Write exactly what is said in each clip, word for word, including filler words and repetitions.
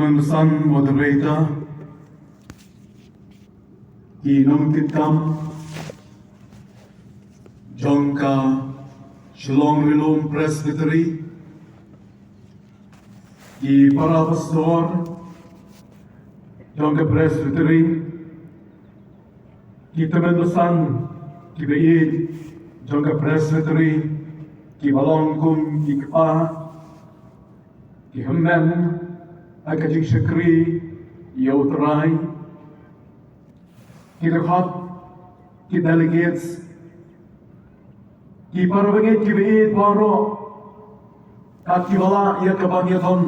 Chairperson, moderator, ki nongkitkam jong ka Shillong Ri Lum Presbytery, ki para pastor jong ka Presbytery, ki tymmen basan kiba ïeit jong ka Presbytery, kiba long kum ki kpa, ki hynmen ha ka jingshakri ïa U Trai, ki dkhot, ki delegates, ki para bangeit kiba ïeit baroh, kat kiba lah ïa kaban ïadon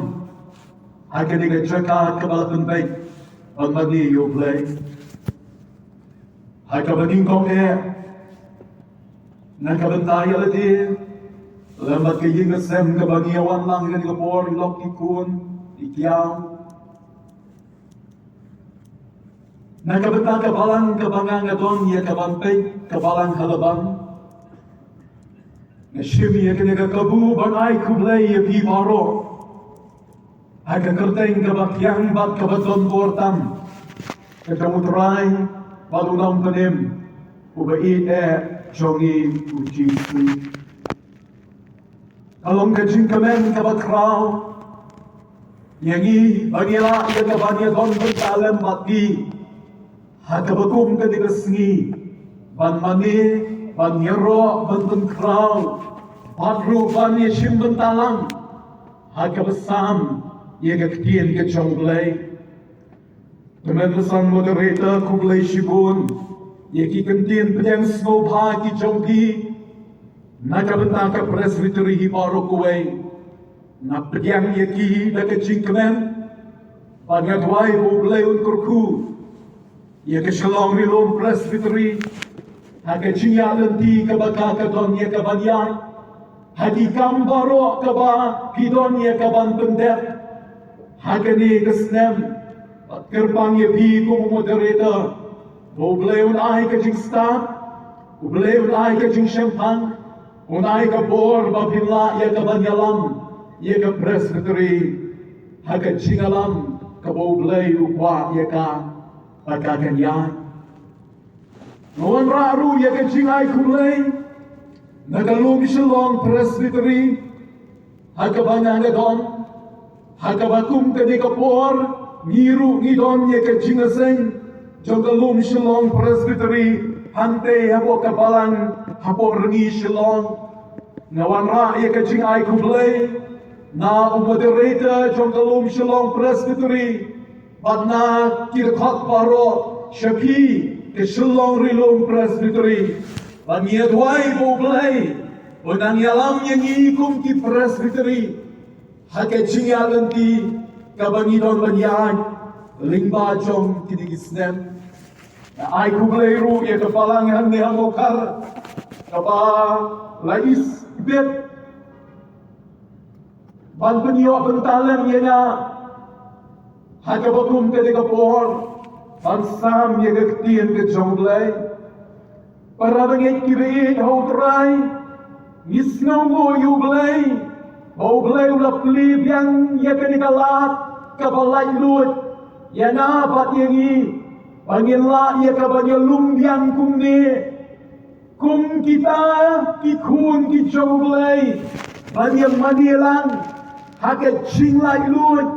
ha kane ka jaka kaba la pynbeit ban mane ïa U Blei. Ha kaba nyngkong eh, na ka bynta ïa lade lem bad ka ïing ka sem kaba ngi ïa wan lang ha kane ka por, i lok i khun, i kiaw. Na ka bynta ka balang kaba nga nga don ïa kaban peit, ka balang ha Laban, nga shim ïa kane ka kabu ban ai khublei ïa phi baroh ha ka kyrteng kaba kiang bad kaba don bor tam ka jong U Trai bad U Nongpynim uba ïeit eh jong ngi, U Jisu. Ka long ka jingkmen kaba khraw ïa ngi ba ngi lah ïa kaban ïadon bynta lem bad phi ha kaba kum kane ka sngi, ban mane, ban ïaroh, ban pynkhraw, bad ruh ban ïashim bynta lang ha kaba sam ïa ka ktien ka jong U Blei. Tymmen basan, moderator, khublei shibun ïa ki kyntien pdiang sngewbha ki jong phi na ka bynta ka Presbytery hi baroh kawei. Nga pdiang ïa ki da ka jingkmen bad nga duwai ba U Blei un kyrkhu ïa ka Shillong Ri Lum Presbytery ha ka jingïaid lynti kaba ka ka don ïa kaban ïaid, ha ki kam baroh kaba phi don ïa kaban pyndep ha kane ka snem. Bad kyrpang ïa phi kum u moderator ba U Blei un ai ka jingstad, U Blei un ai ka jingshemphang, un ai ka bor ba phin lah ïa kaban ïalam ïa ka Presbytery ha ka jingïalam kaba U Blei u kwah ïa ka, ba ka kan ïaid. Nga wanrah ruh ïa ka jingai khublei na ka Lum Shillong Presbytery ha kaba nga nga don, ha kaba kum kane ka por ngi ruh ngi don ïa ka jingïaseng jong ka Lum Shillong Presbytery hangtei hapoh ka balang hapoh Rngi Shillong. Nga wanrah ïa ka jingai khublei na u moderator jong ka Lum Shillong Presbytery bad na ki dkhot baroh sha phi ka Shillong Ri Lum Presbytery. Bad ngi ïa duwai ba U Blei un nang ïalam ïa ngi kum ki Presbytery ha ka jingïaid lynti kaba ngi don ban ïaid lyngba jong kine ki snem. Nga ai khublei ruh ïa ka balang hangne ha Mawkhar kaba la isbit ban pynïoh bynta lem ïa nga ha kaba kum kane ka por ban sam ïa ka ktien ka jong U Blei. Para bangeit kiba ïeit ha U Trai, ngi sngewnguh ïa U Blei ba U Blei u la plie biang ïa kane ka lad kaba laitluid ïa nga bad ïa ngi ba ngin lah ïa kaban ïalum biang kumne kum kita ki khun ki jong U Blei ban ïa mane lang ha ka jinglaitluid,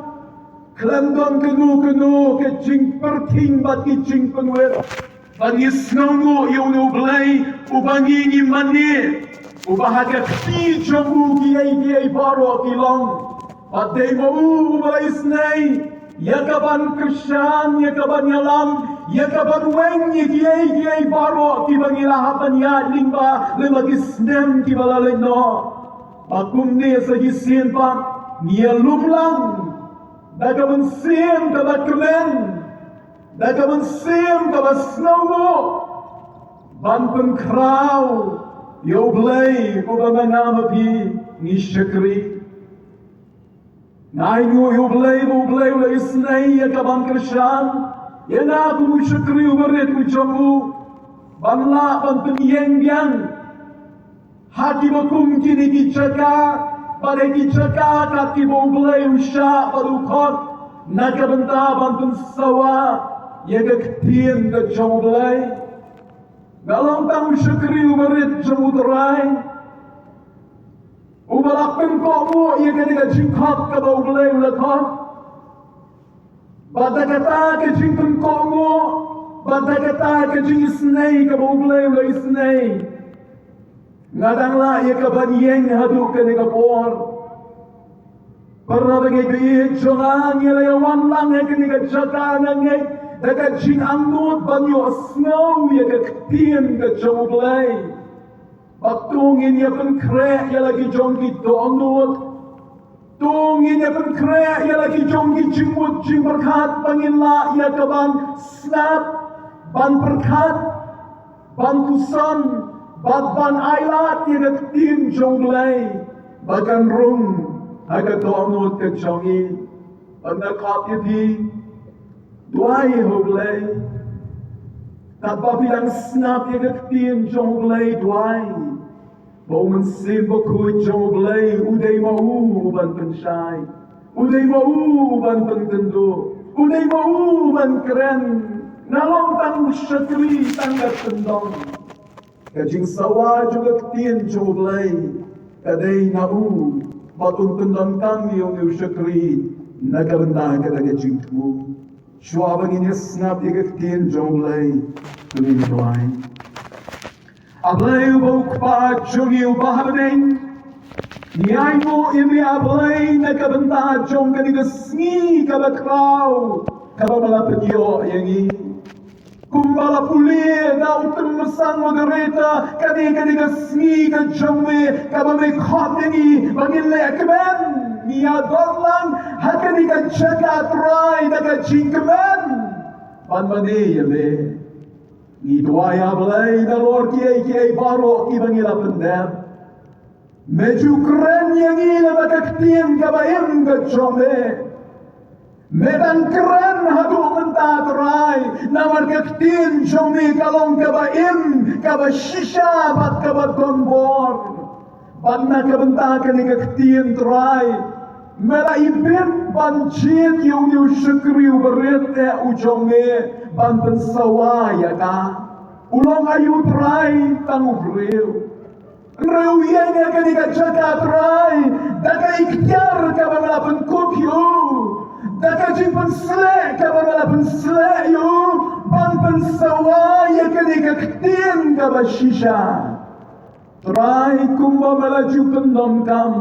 khlem don kano kano ka jingpyrkhing bad ka jingpynwit. Ba ngi sngewnguh ïa une U Blei uba ngi ngi mane, uba ha ka kti jong u kiei kiei baroh ki long. Bad dei ma u uba la isnei ïa kaban kyrshan, ïa kaban ïalam, ïa kaban weng ïa kiei kiei baroh kiba ngi la hap ban ïaid lyngba lyngba ki snem kiba la leit noh. Ba kumne sa shisien pat ngi ïalum lang da ka mynsiem kaba kmen, da ka mynsiem kaba sngewnguh ban pynkhraw ïa U Blei uba ma nga ma phi ngi shakri. Nga ainguh ïa U Blei ba U Blei u la isnei ïa kaban kyrshan ïa nga kum u shakri uba rit u jong u ban lah ban pynïeng biang ha kiba kum kine ki jaka bad ha ki jaka kat kiba U Blei u shah bad u khot. Na ka bynta ban pynsawa ïa ka ktien ka jong U Blei. Nga long tang u shakri uba rit jong U Trai, uba la pynkohnguh ïa kane ka jingkhot kaba U Blei u la khot. Bad da kata ka jingpynkohnguh, bad da kata ka jingisynei kaba U Blei u la isynei, nga dang lah ïa ka ban ïeng haduh kane ka por. Para bangeit ba ïeit jong nga, ngi la ïa wan lang ha kane ka jaka, nga ngeit, da ka jingangnud ban ïohsngew ïa ka ktien ka jong U Blei. Bad to ngin ïa pynkhreh ïa la ki jong ki dohnud. To ngin ïa pynkhreh ïa la ki jong ki jingmut jingpyrkhat ba ngin lah ïa ka ban sngap, ban pyrkhat, ban puson, bad ban ailad ïa ka ktien jong U Blei ba kan rung ha ka dohnud ka jong ngi. Bad nga khot ïa phi, duwai ha U Blei. Katba phi dang sngap ïa ka ktien jong U Blei, duwai ba U Mynsiem Bakhuid jong U Blei u dei ma u u ban pynshai, u dei ma u u ban pynkynduh, u dei ma u u ban kren. Nga long tang u shakri, tang ka kyndong. Ka jingsawa jong ka ktien jong U Blei ka dei na u, bad un pyndonkam ïa une u shakri na ka bynta kata ka jingthmu. Shuwa ba ngin ïa sngap ïa ka ktien jong U Blei, to ngin duwai. A Blei uba u Kpa jong ngi uba ha bneng, ngi ainguh ïa me A Blei na ka bynta jong kane ka sngi kaba khraw kaba me la pynïoh ïa ngi. Kumba la pule da u tymmen basan moderator, kane, kane ka sngi ka jong me kaba me khot ïa ngi ba ngin leh kmen, ngi ïa don lang ha kane ka jaka Trai da ka jingkmen ban mane ïa me. Ngi duwai A Blei nalor kiei kiei baroh kiba ngi la pyndep. Me ju kren ïa ngi lyngba ka ktien kaba im ka jong me. Me dang kren haduh mynta Trai, namar ka ktien jong me ka long kaba im, kaba shisha bad kaba don bor. Bad na ka bynta kane ka ktien Trai, me la ibit ban jied ïa une u shakri uba rit eh u jong me ban pynsawa ïa ka. U long aïu Trai? Tang u briew. Hynrei u ïeng ha kane ka jaka Trai da ka iktiar kaba me la pynkup ïa u, da ka jingpynsleh kaba me la pynsleh ïa u ban pynsawa ïa kane ka ktien kaba shisha. Trai, kumba me la ju pyndonkam,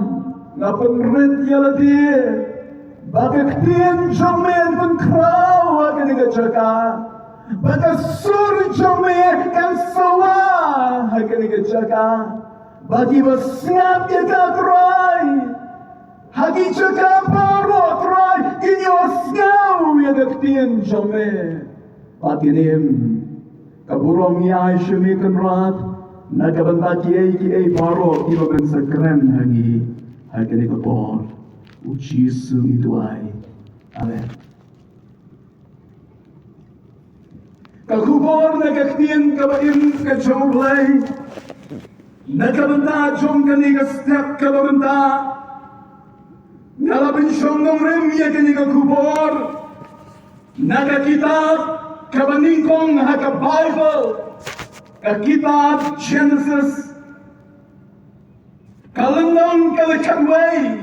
nga pynrit ïa lade ba ka ktien jong me kan pynkhraw ha kane ka jaka, ba ka sur jong me kan sawa ha kane ka jaka, ba kiba sngap ïa ka Trai ha ki jaka baroh Trai kin ïohsngew ïa ka ktien jong me. Bad kin im ka burom ïa i Shemikynrad na ka bynta kiei kiei baroh kiba men sa kren ha ngi ha kane ka por. U Jisu ngi duwai. Amen. Ka khubor na ka ktien kaba im ka jong U Blei na ka bynta jong kane ka step kaba mynta. Nga la pynshong nongrim ïa kane ka khubor na ka kitab kaba nyngkong ha ka Baibl, ka kitab Genesis, ka lynnong kaba khatwei.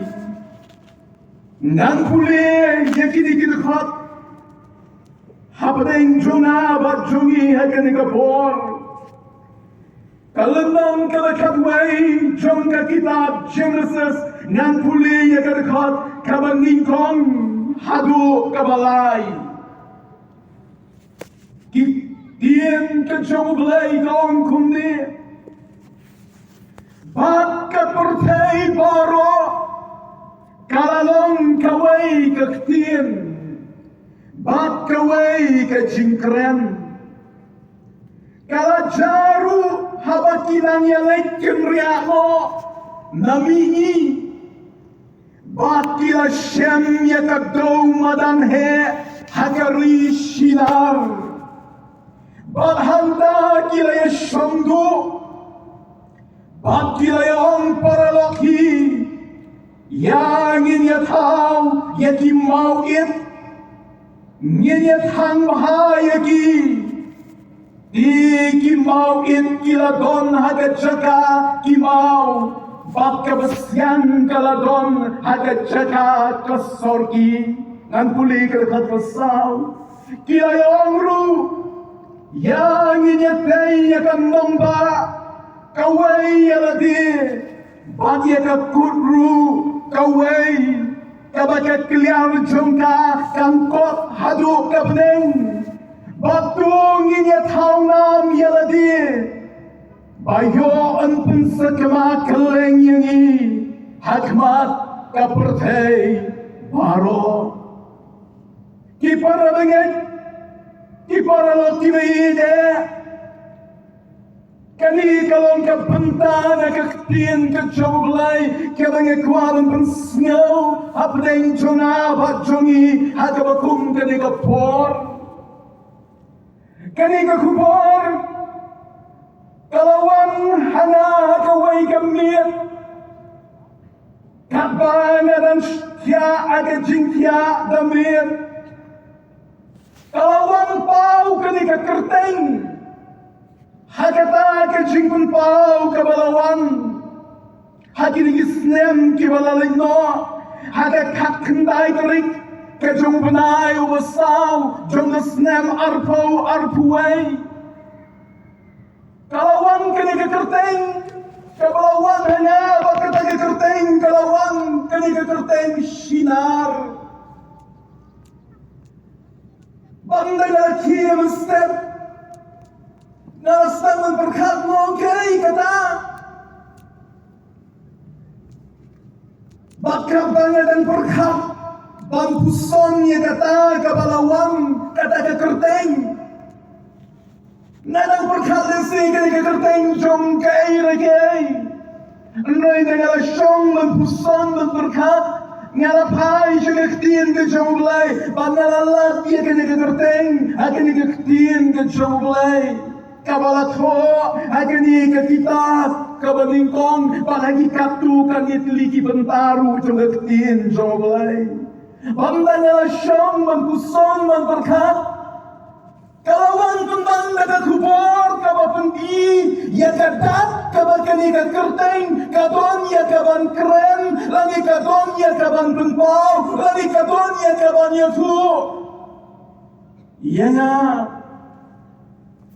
Ngan pule ïa kine ki dkhot hapdeng jong nga bad jong ngi ha kane ka por. Ka lynnong kaba khatwei jong ka kitab Genesis, ngan pule ïa ka dkhot kaba nyngkong haduh kaba lai. Ki ktien ka jong U Blei ka ong kumne: Bad ka pyrthei baroh ka la long kawei ka ktien bad kawei ka jingkren. Ka la jia ruh haba ki nang ïaleit kynriah noh na mihngi. Bad ki la shem ïa ka dew madan heh ha ka ri Shinar. Bad hangta ki la ïashong duh. Bad ki la ïa ong paralok hi, ïa ngin ïa thaw ïa ki mawit Ngin ïa thang bha ïa ki. Te ki maw ïit ki la don ha ka jaka ki maw, bad kaba siang ka la don ha ka jaka ka sorki. Ngan pule ka dkhot ba saw. Ki la ïa ong ruh, ïa ngin ïa tei ïa ka nongbah kawei ïa lade, bad ïa ka kut ruh kawei, kaba ka kliar jong ka kan kot haduh ka bneng. Bad to ngin ïa thaw nam ïa lade, ba ïoh yn pynsakma kylleng ïa ngi ha khmat ka pyrthei baroh. Ki para bangeit, ki para lok kiba ïeit, kane ka long ka bynta na ka ktien ka jong U Blei kaba nga kwah ban pynsngew hapdeng jong nga bad jong ngi ha kaba kum kane ka por. Kane ka khubor ka la wan ha nga ha kawei ka miet, katba nga dang thiah ha ka jingthiah da miet. Ka la wan paw kane ka kyrteng ha kata ka jingpynpaw kaba la wan ha kine ki snem kiba la leit noh, ha ka khatkhyndai tarik ka jong u bnai uba saw jong ka snem arphew arphew wei. Ka la wan kane ka kyrteng kaba la wan ha nga, bad kata ka kyrteng ka la wan kane ka kyrteng Shinar. Bad ynda nga la khie mynstep, nga la sdang ban pyrkhat, nga ong kaei kata. Bad katba nga dang pyrkhat ban puson ïa kata kaba la wan, kata ka kyrteng, nga dang pyrkhat lehse kane ka kyrteng jong kaei re kaei. Hynrei ynda nga la shong ban puson ban pyrkhat, nga la phai sha ka ktien ka jong U Blei bad nga la lap ïa kane ka kyrteng ha kane ka ktien ka jong U Blei, kaba la thoh ha kane ka kitab kaba nyngkong bad ha ki katto katne tylli ki bynta ruh jong ka ktien jong U Blei. Bad ynda nga la shong ban puson ban pyrkhat, ka la wan pynban da ka khubor kaba pyni ïa ka dak kaba kane ka kyrteng ka don ïa ka ban kren, lane ka don ïa ka ban pynpaw, lane ka don ïa ka ban ïathuh ïa nga.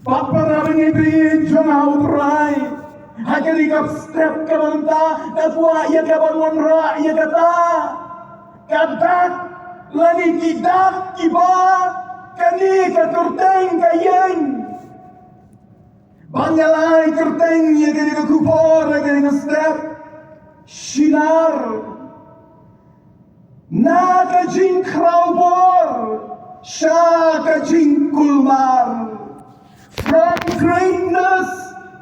Bad para bangeit jong U Trai, ha kane ka step kaba mynta nga kwah ïa ka ban wanrah ïa kata ka dak lane ki dak kiba kane ka kyrteng ka ïeng. Bad nga la ai kyrteng ïa kane ka khubor ha kane ka step, Shinar. Na ka jingkhraw bor sha ka jingkulmar. From greatness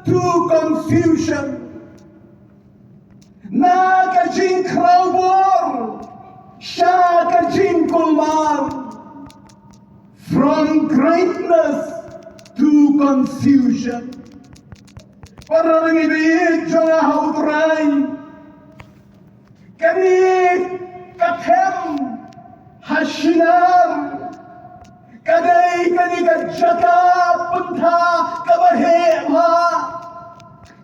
to confusion. Na ka jingkhraw bor sha ka jingkulmar. From greatness to confusion. Para bangeit jong U Trai, kane ka them ha Shinar ka dei kane ka jaka pynthah kaba heh bha,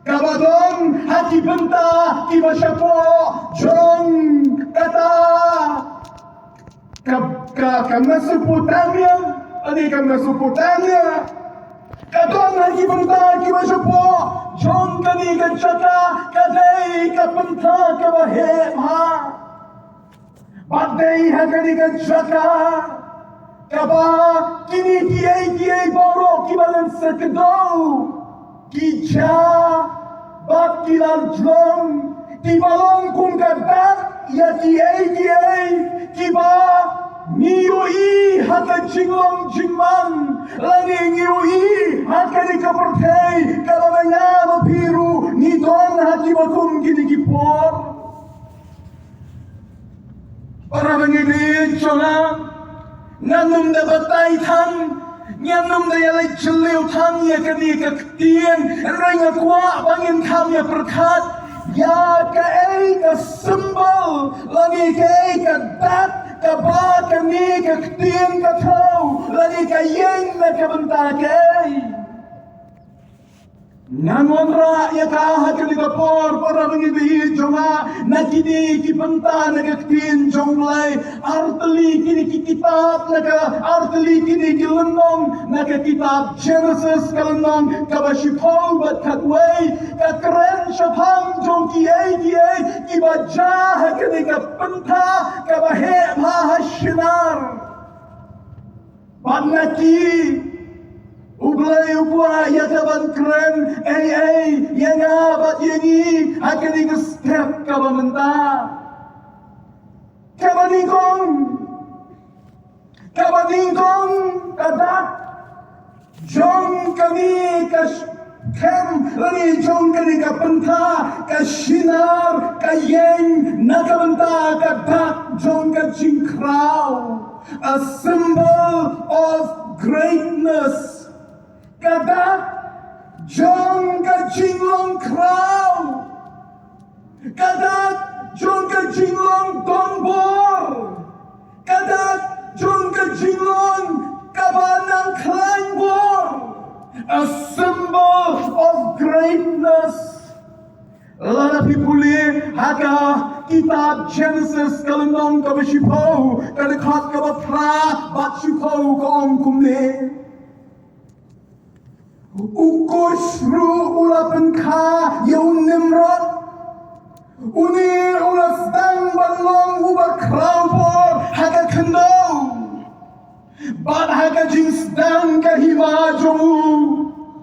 kaba don ha ki bynta kiba shapoh jong kata ka, ka, ka Mesopotamia, kane ka Mesopotamia ka don ha ki bynta kiba shapoh jong kane ka jaka ka dei ka pynthah kaba heh bha. Bad dei ha kane ka jaka kaba kine kiei kiei baroh kiba len sa kdew, ki jia bad ki la jlong, kiba long kum ka dak ïa kiei kiei kiba ngi ïohi ha ka jinglong jingman, lane ngi ïohi ha kane ka pyrthei kaba ma nga ma phi ruh ngi don ha kiba kum kine ki por. Para bangeit jong nga, ngan ym da batai than, ngan ym da ïaleit jylliew than ïa kane ka ktien, hynrei nga kwah ba ngin kham ïa pyrkhat ïa kaei ka symbol lane kaei ka dak kaba kane ka ktien ka thoh. Kane ka ïeng na ka bynta kaei? Ngan wanrah ïa ka ha kane ka por, para bangeit jong nga, na kine ki bynta na ka ktien jong U Blei. Artylli kine ki kitab, na ka artylli kine ki lynnong, na ka kitab Genesis ka lynnong kaba shiphew bad khatwei, ka kren shaphang jong kiei kiei kiba jia ha kane ka bynta kaba heh bha ha Shinar. Bad na ki, U Blei u kwah ïa ka ban kren ei ei ïa nga bad ïa ngi ha kane ka step kaba mynta. Kaba nyngkong, kaba nyngkong, ka dak jong kane ka sh- khem lane jong kane ka bynta, ka Shinar, ka ïeng na ka bynta ka dak jong ka jingkhraw, a symbol of greatness. Ka dak jong ka jinglong khraw, ka dak jong ka jinglong donbor, ka dak jong ka jinglong kaba nang khlaiñ bor, a symbol of greatness. Lada phi pule ha ka kitab Genesis ka lynnong kaba shiphew, ka dkhot kaba phra bad shiphew ka ong kumne. U Kush ruh u la pynkha ïa u Nimrod. Une u la sdang ban long uba khraw bor ha ka khyndew. Bad ha ka jingsdang ka hima jong u,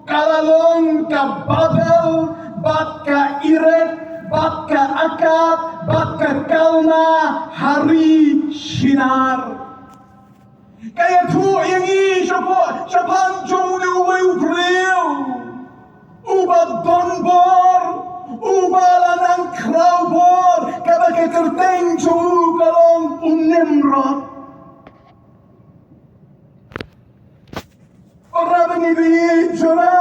ka la long ka Babel, bad ka Erek, bad ka Akkad, bad ka Kalne, ha ri Shinar. Ka ïathuh ïa ngi shapoh, shaphang jong une uwei u briew uba don bor, uba la nang khraw bor, kaba ka kyrteng jong u ka long u Nimrod. Para bangeit jong nga,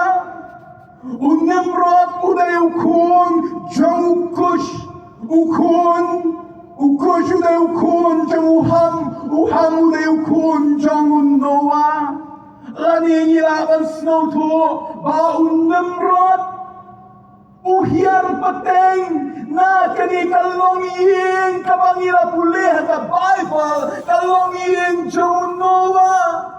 u Nimrod u dei u khun jong u Kush, u khun, u Kush u dei u khun jong u Ham, u Ham u dei u khun jong u Noah. Lane ngi lah ban sngewthuh ba u Nimrod u hiar pateng na kane ka longïing kaba ngi la pule ha ka Baibl, ka longïing jong u Noah.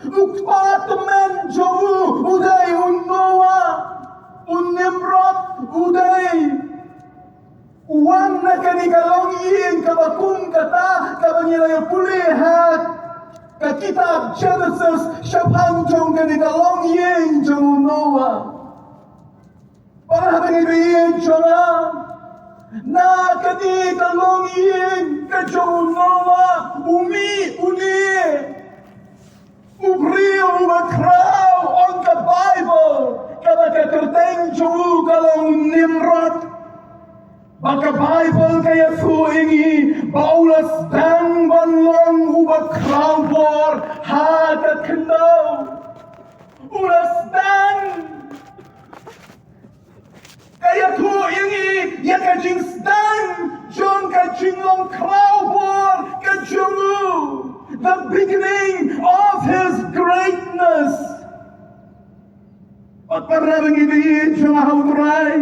U kpa tymmen jong u u dei u Noah. U Nimrod u dei u wan na kane ka longïing kaba kum kata kaba ngi la ïa pule ha ka kitab Genesis shaphang jong kane ka longïing jong u Noah. Para bangeit jong nga, na kane ka longïing ka jong u Noah, u mih une u briew uba khraw, ong ka Baibl, kaba ka kyrteng jong u ka long u Nimrod. Ba ka Baibl ka ïathuh ïa ngi ba u la sdang ban long uba khraw bor ha ka khyndew. U la sdang. Ka ïathuh ïa ngi ïa ka jingsdang jong ka jinglong khraw bor ka jong u. The beginning of his greatness. Bad para bangeit jong nga ha U Trai,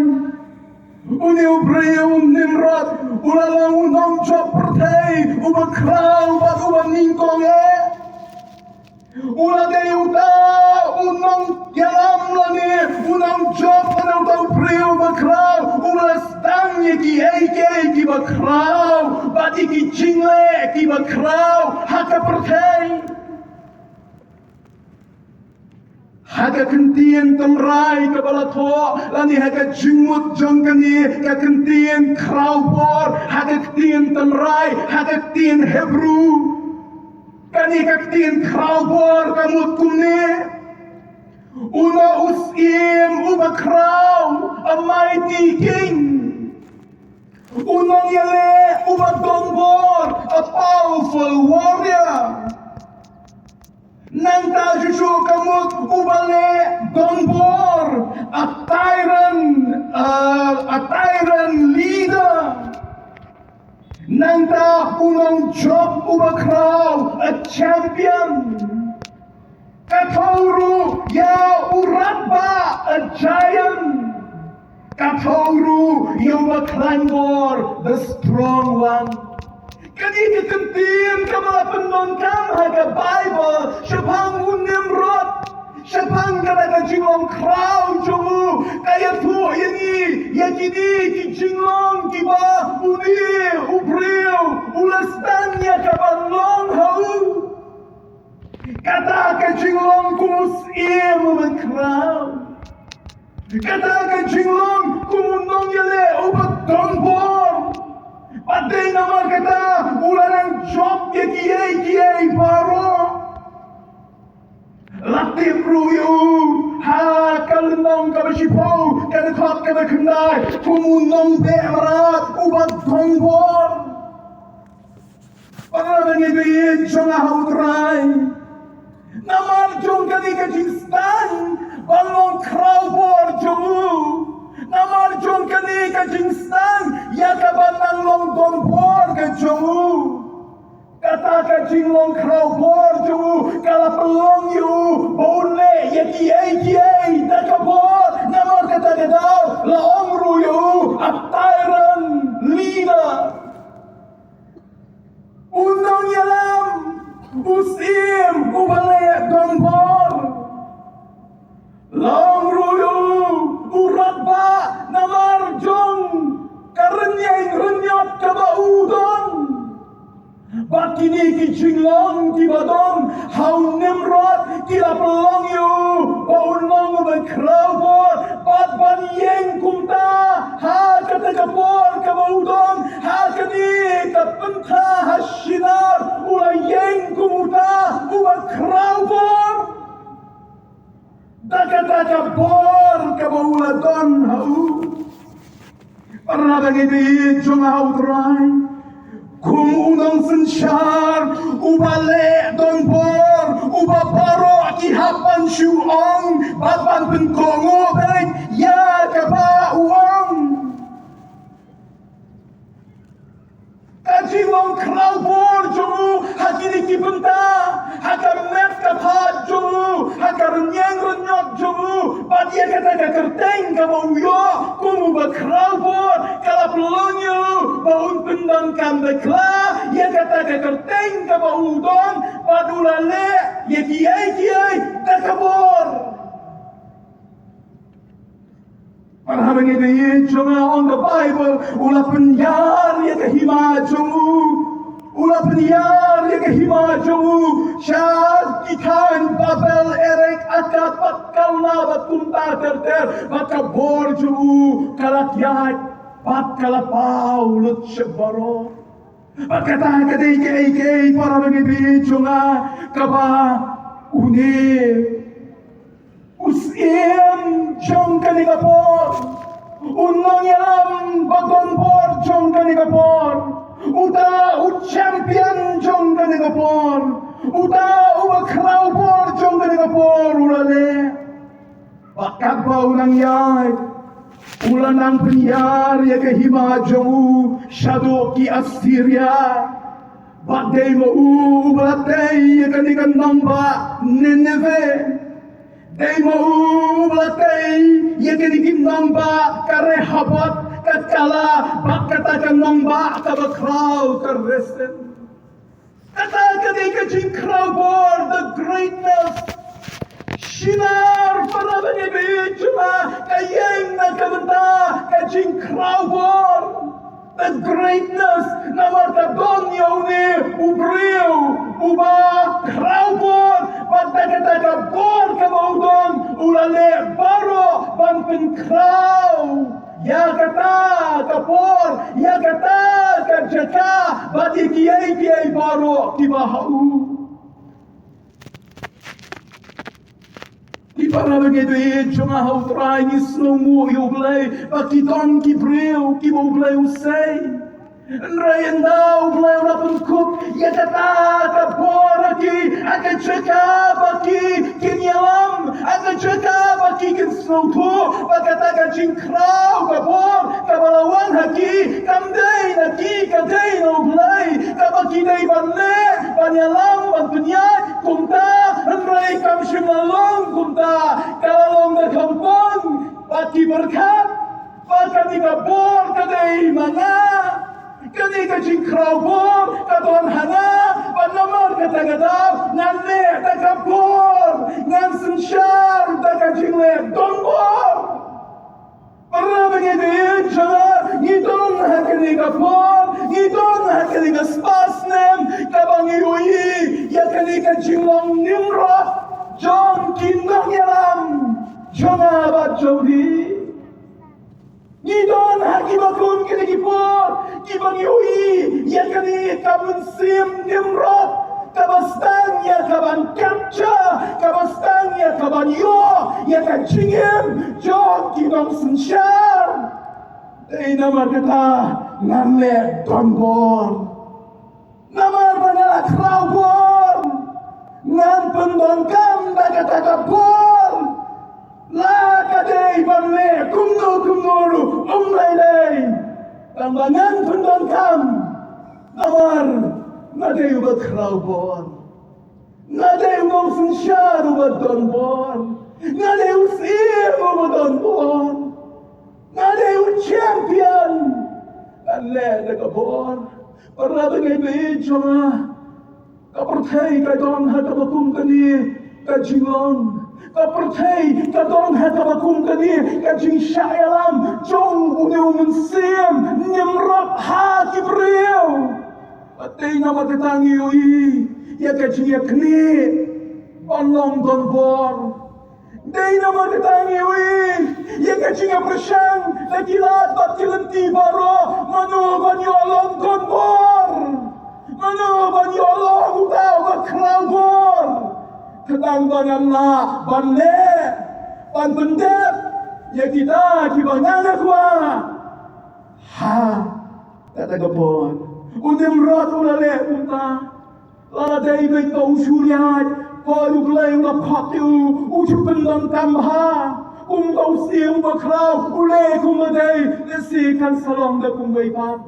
une u briew u Nimrod u la long u nongjop pyrthei uba khraw bad uba nyngkong eh. U la dei uta u nongïalam lane u nongjop lane uta u briew uba khraw, u la sdang ïa kiei kiei kiba khraw bad ïa ki jingleh kiba khraw ha ka pyrthei. Ha ka ktien tynrai kaba la thoh lane ha ka jingmut jong kane ka ktien khraw bor, ha ka ktien tynrai, ha ka ktien Hebru, kane ka ktien khraw bor ka mut kumne: U nong u syiem uba khraw, a mighty king. U nongïaleh uba donbor, a powerful warrior. Nangta shuh shuh ka mut uba leh donbor, a tyrant, uh, a tyrant leader. Nangta u nongjop uba khraw, a champion. Ka thew ruh ïa u radbah, a giant. Ka thew ruh ïa u bakhlaiñ bor, the strong one. Kane ka kyntien kaba la pyndonkam ha ka Baibl shaphang u Nimrod, shaphang kata ka jinglong khraw jong u, ka ïathuh ïa ngi ïa kine ki jinglong kiba une u briew u la sdang ïa ka ban long ha u. Kata ka jinglong kum u syiem uba khraw. Kata ka jinglong kum u nongïaleh uba donbor. Bad dei namar kata u la nang jop ïa kiei kiei baroh. La tip ruh ïa u ha ka lynnong kaba shiphew, ka dkhot kaba khyndai, kum u nongbeh mrad uba donbor. Para bangeit jong nga ha U Trai, namar jong kane ka jingsdang ban long khraw bor jong u, namar jong kane ka jingsdang ïa ka ban nang long donbor ka jong u, kata ka jinglong khraw bor jong u ka la pynlong ïa u ba un leh ïa kiei kiei da ka bor. Namar kata ka daw la ong ruh ïa u a tyrant leader. U nongïalam, u syiem uba leh donbor. La ong ruh ïa u, u radbah namar jong ka rynïeng rynïot kaba u don. Bad kine ki jinglong kiba don ha u Nimrod ki la pynlong ïa u ba un long uba khraw bor, bad ban ïeng kumta ha kata ka por kaba u don ha kane ka pynthor ha Shinar, u la ïeng kum uta uba khraw bor. Da kata ka bor kaba u la don ha u. Para bangeit jong nga ha U Trai, kum u nongsynshar uba leh donbor, uba baroh ki hap ban shu ong bad ban pynkohnguh beit ïa kaba u ong. Ka jinglong khraw bor jong u ha kine ki bynta, ha ka met ka phad jong u, ha ka rynïeng rynïot jong u, bad ïa kata ka kyrteng kaba u ïoh kum uba khraw bor, ka la pynlong ïa u ba un pyndonkam bakla ïa kata ka kyrteng kaba u don, bad u la leh ïa kiei kiei da ka bor. Para bangeit jong nga, ong ka Baibl, u la pynïar ïa ka hima jong u. U la pynïar ïa ka hima jong u sha ki thaiñ Babel, Erek, Akkad bad Kalne bad kumta ter ter, bad ka bor jong u ka la kyiad bad ka la paw lut sha baroh. Bad kata ka dei kaei kaei, para bangeit jong nga, kaba une u syiem jong kane ka por, u nongïalam ba donbor jong kane ka por, uta u champion jong kane ka por, uta uba khraw bor jong kane ka por u la leh. Bad katba u nang ïaid, u la nang pynïar ïa ka hima jong u shaduh ki Assyria. Bad dei ma u uba la tei ïa kane ka nongbah Nineveh. Dei ma u uba la tei ïa kine ki nongbah ka Rehoboth, ka Kala, bad kata ka nongbah kaba khraw ka Resen. Kata ka dei ka jingkhraw bor, the greatness. Shinar, para bangeit jong nga, ka ïeng na ka bynta ka jingkhraw bor, the greatness. Namar ka don ïa une u briew uba khraw bor, bad da kata ka bor kaba u don u la leh baroh ban pynkhraw ïa kata ka por, ïa kata ka jaka, bad ïa kiei kiei baroh kiba ha u. Ki para bangeit jong nga ha U Trai, ngi sngewnguh ïa U Blei ba ki don ki briew kiba U Blei u sei. Hynrei ynda U Blei u la pynkup ïa kata ka bor ha ki, ha ka jaka ba ki kin ïalam, ha ka jaka ba ki kin sngewthuh ba kata ka jingkhraw ka bor kaba la wan ha ki kam dei na ki, ka dei na U Blei, kaba ki dei ban leh, ban ïalam, ban pynïaid kumta, hynrei kam shym jinglong Nimrod jong ki nongïalam jong nga bad jong phi. Ngi don ha kiba kum kine ki por kiba ngi ïohi ïa kane ka mynsiem Nimrod kaba sdang ïa kaban capture, kaba sdang ïa kaban ïoh ïa ka jingim jong ki nongsynshar. Dei namar kata ngan leh donbor. Namar ba nga la khraw bor, ngan pyndonkam da kata ka bor. La ka dei ban leh kumno kumno ruh, um lei lei, tang ba ngan pyndonkam. Namar nga dei uba khraw bor, nga dei u nongsynshar uba don bor, nga dei u syiem uba don bor, nga dei u champion. Ngan leh da ka bor. Para bangeit jong nga, ka pyrthei ka don ha kaba kum kane ka jinglong. Ka pyrthei ka don ha kaba kum kane ka jingshah ïalam jong une u mynsiem Nimrod ha ki briew. Bad dei namar kata ngi ïohi ïa ka jingïaknieh ban long donbor. Dei namar kata ngi ïohi ïa ka jingïapyrshang na ki lad bad ki lynti baroh. Mano ban ïoh long donbor? Mano ban ïoh long uta uba khraw bor? Khnang ba ngan lah ban leh, ban pyndep ïa kita kiba nga kwah. Ha kata ka por u Nimrod u la leh kumta. La dei beit ba u shu ïaid, ba u Blei u la khot ïa u, u shu pyndonkam bha. Kum ba u siem ba khraw u leh kum ba dei, lehse kan sa long da kumwei pat.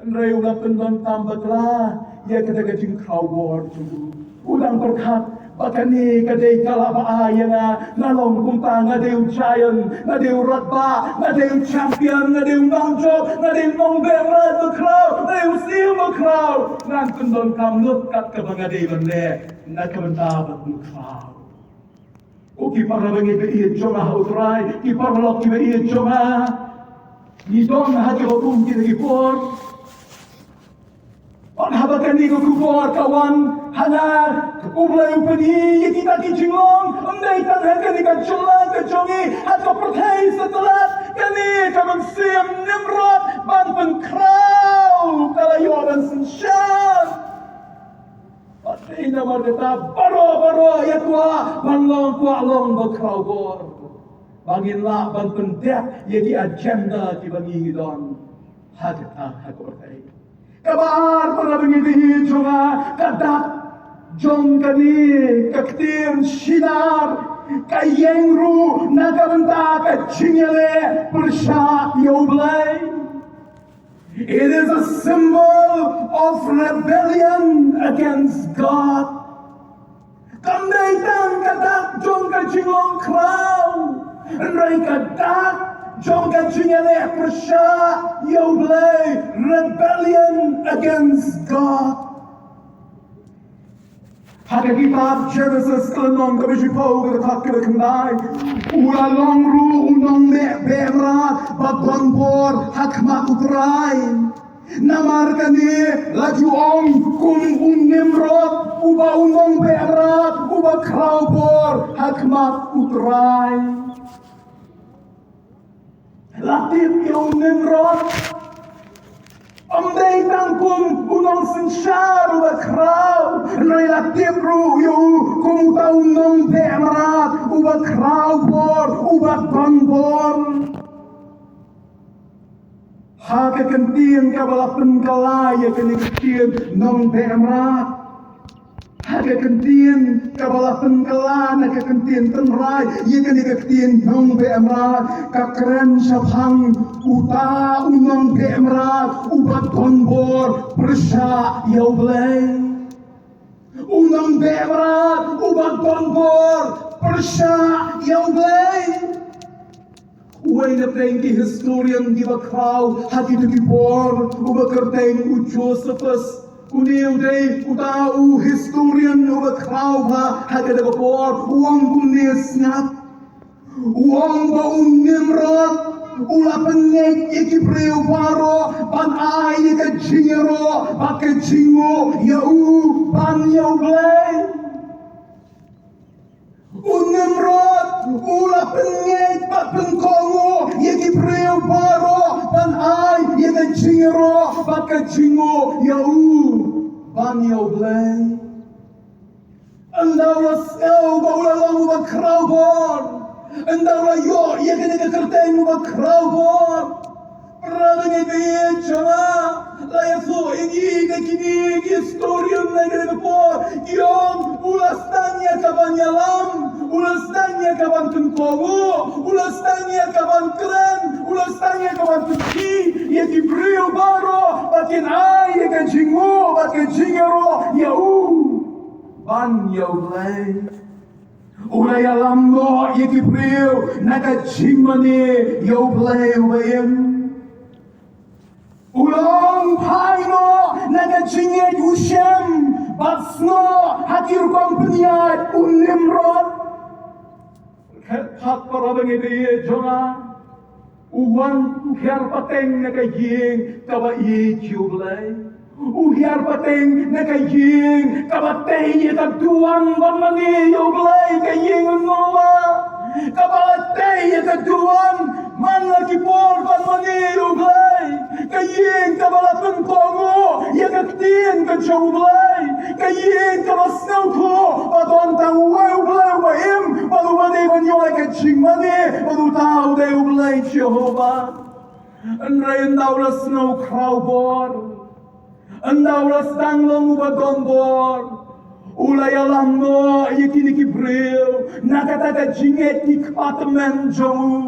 Hynrei u la pyndonkam bakla ïa kata ka jingkhraw bor jong u. U dang pyrkhat ba kane ka dei ka la ba ai ïa nga, nga long kumta, nga dei u giant, nga dei u radbah, nga dei u champion, nga dei u nongjop, nga dei u nongbeh mrad ba khraw, nga dei u siem ba khraw. Ngan pyndonkam lut kat kaba nga dei ban leh na ka bynta ba u khraw. Ko ki para bangeit ba ïeit jong nga ha u Trai, ki paralok kiba ïeit jong nga, ngi don ha kaba kum kine ki por. Bad haba kane ka khubor ka wan ha nga, U Blei u pyni ïa kita ki jinglong, ym dei tang ha kane ka jylla ka jong ngi, ha ka pyrthei satlak, kane ka mynsiem Nimrod ban pynkhraw ka la ïoh ban synshar. Bad dei namar kata baroh baroh ïa kwah ban long, kwah long ba khraw bor, ba ngin lah ban pyndep ïa ki agenda kiba ngi don ha kata, ha ka pyrthei. Kaba ar, para bangeit jong nga, ka dak jong kane ka ktien Shinar ka ïeng ruh na ka bynta ka jingïaleh pyrshah ïa U Blei. It is a symbol of rebellion against God. Kam dei tang ka dak jong ka jinglong khraw, hynrei ka dak jong ka jingïaleh pyrshah ïa U Blei, rebellion against God. Ha ka kitab Genesis ka lynnong kaba shiphew ka dkhot kaba khyndai, u la long ruh u nongbeh beh mrad ba don bor ha khmat U Trai. Namar kane la ju ong kum u Nimrod uba u nongbeh mrad uba khraw bor ha khmat U Trai. La tip ïa u Nimrod ym dei tang kum u nongsynshar uba khraw, hynrei la tip ruh ïa u kum uta u nongbeh mrad uba khraw bor, uba don bor. Ha ka ktien kaba la pynkylla ïa kane ka ktien nongbeh mrad, ha ka ktien kaba la pynkylla na ka ktien tynrai ïa kane ka ktien nongbeh mrad, ka kren shaphang uta u nongbeh mrad uba don bor pyrshah ïa U Blei. U nongbeh mrad uba don bor pyrshah ïa U Blei. Uwei na pdeng ki historian kiba khraw ha kito ki por, uba kyrteng u Josephus. Une u dei uta u historian uba khraw bha ha kata ka por. U ong kumne, sngap. U ong ba u Nimrod u la pynngeit ïa ki briew baroh ban ai ïa ka jingïaroh bad ka jingnguh ïa u ban ïa U Blei. Pynngeit bad pynkohnguh ïa ki briew baroh ban ai ïa ka jingïaroh bad ka jingnguh ïa u ban ïa U Blei. Ynda u la sngew ba u la long uba khraw bor, ynda u la ïoh ïa kane ka kyrteng uba khraw bor, para bangeit baieit jong nga, la ïathuh ïa ngi da kine ki historian na kane ka por, ki ong u la sdang ïa ka ban ïalam, u la sdang ïa ka ban pynkohnguh, u la sdang ïa ka ban kren, u la sdang ïa ka ban pynkhih ïa ki briew baroh ba kin ai ïa ka jingnguh bad ka jingïaroh ïa u ban ïa U Blei. U la ïalam noh ïa ki briew na ka jingmane ïa U Blei uba im. U la ong phai noh na ka jingngeit u Shem bad snoh ha ki rukom pynïaid u Nimrod. Khat para bangeit baieit jong nga, u wan u hiar pateng na ka ïing kaba ïeit ïa U Blei. U hiar pateng na ka ïing kaba tei ïa ka duwan ban mane ïa U Blei, ka ïing u Noah, kaba la tei ïa ka duwan man la ki por ban mane ïa U Blei, ka ïing kaba la pynkohnguh ïa ka ktien ka jong U Blei, ka ïing kaba sngewthuh ba don tang uwei U Blei uba im bad uba dei ban ïoh ïa ka jingmane bad uta u dei U Blei Jehobah. Hynrei ynda u la sngew khraw bor, ynda u la sdang long uba don bor, u la ïalam noh ïa kine ki briew na kata ka jingngeit ki kpa tymmen jong u,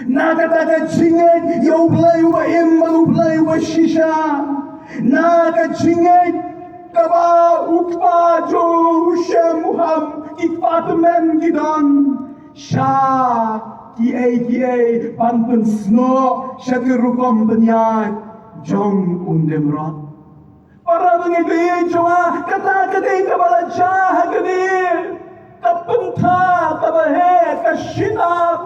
na kata ka jingngeit ïa U Blei uba im bad U Blei uba shisha, na ka jingngeit kaba u kpa jong u Shem, u Ham, ki kpa tymmen ki don sha kiei kiei ban pynsnoh sha ki rukom pynïaid jong u Nimrod. Para bangeit baieit jong nga, kata ka dei kaba la jia ha kane ka pynthor kaba heh, ka shynrang.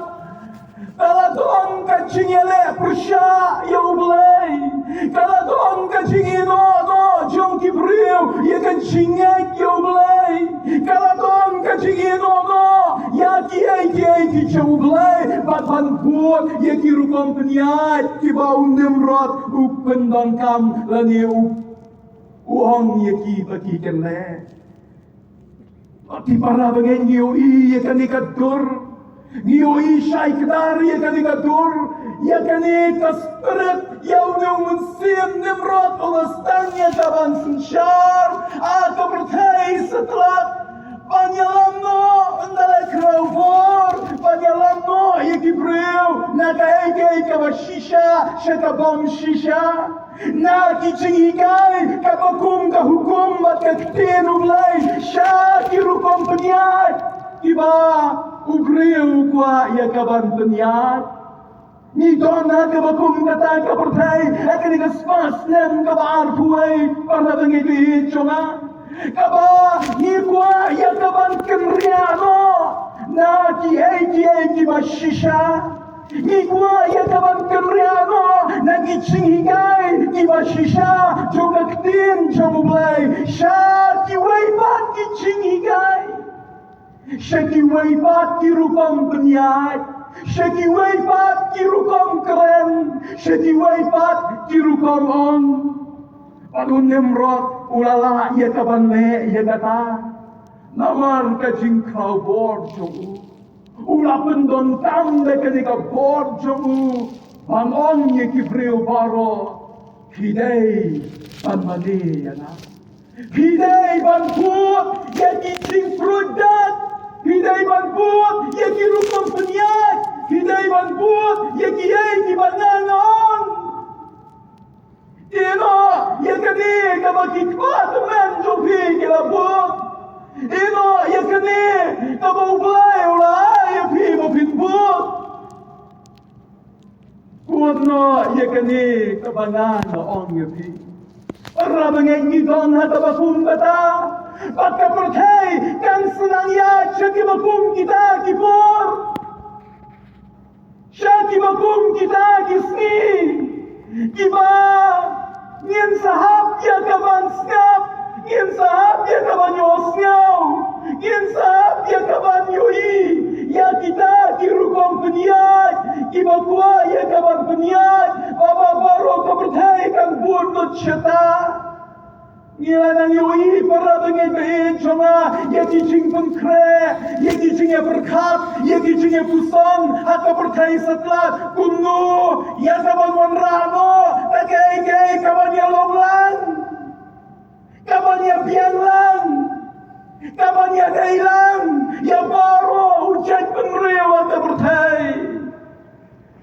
Ka la don ka jingïaleh pyrshah ïa U Blei. Ka la don ka jingïehnoh noh jong ki briew ïa ka jingngeit ïa U Blei. Ka la don ka jingïehnoh noh ïa kiei kiei ki jong U Blei bad ban bud ïa ki rukom pynïaid kiba u Nimrod u pyndonkam lane u, u ong ïa ki ba ki kynleh. Ki para bangeit, ngi ïohi ïa kane ka dur, ngi ïohi shai kdar ïa kane ka dur, ïa kane ka spirit, ïa une u mynsiem Nimrod u la sdang ïa ka ban synshar ha ka pyrthei satlak. Ban ïalam noh ynda la khraw bor, ban ïalam noh ïa ki briew na kaei kaei kaba shisha sha ka bym shisha. Na ki jinghikai kaba kum ka hukum bad ka ktien U Blei sha ki rukom pynïaid kiba u briew u kwah ïa ka ban pynïaid. Ngi don ha kaba kum kata ka pyrthei ha kane ka spah snem kaba arphew wei, para bangeit baieit jong nga, kaba ngi kwah ïa ka ban kynriah noh na kiei kiei kiba shisha. Ngi kwah ïa ka ban kynriah noh na ki jinghikai kiba shisha jong ka ktien jong U Blei sha kiwei pat ki jinghikai, sha kiwei pat ki rukom pynïaid, sha kiwei pat ki rukom kren, sha kiwei pat ki rukom ong. Bad u Nimrod u la lah ïa ka ban leh ïa kata. Namar ka jingkhraw bor jong u, u la pyndonkam da kane ka bor jong u ban ong ïa ki briew baroh, phi dei ban mane ïa nga. Phi dei ban bud ïa ki jingpruid dat. Phi dei ban bud ïa ki rukom pynïaid. Phi dei ban bud ïa kiei kiba nga nga ong. Ïehnoh ïa kane kaba ki kpa tymmen jong phi ki la bud. Ïehnoh ïa kane kaba U Blei u la ai ïa phi ba phin bud. Bud noh ïa kane kaba nga nga ong ïa phi. Para bangeit, ngi don ha kaba kum kata. Bad ka pyrthei kan sa nang ïaid sha kiba kum kita ki por, sha kiba kum kita ki sngi, kiba ngin sa hap ïa ka ban sngap, ngin sa hap ïa ka ban ïohsngew, ngin sa hap ïa ka ban ïohi ïa kita ki shata. Ngi la nang ïohi para bangeit baieit jong nga ïa ki jingpynkhreh, ïa ki jingïapyrkhat, ïa ki jingïapuson ha ka pyrthei satlak. Kumno ïa kaban wanrah noh da kaei kaei kaban ïalong lang, kaban ïabiang lang, kaban ïadei lang ïa baroh u jaitbynriew ha ka pyrthei.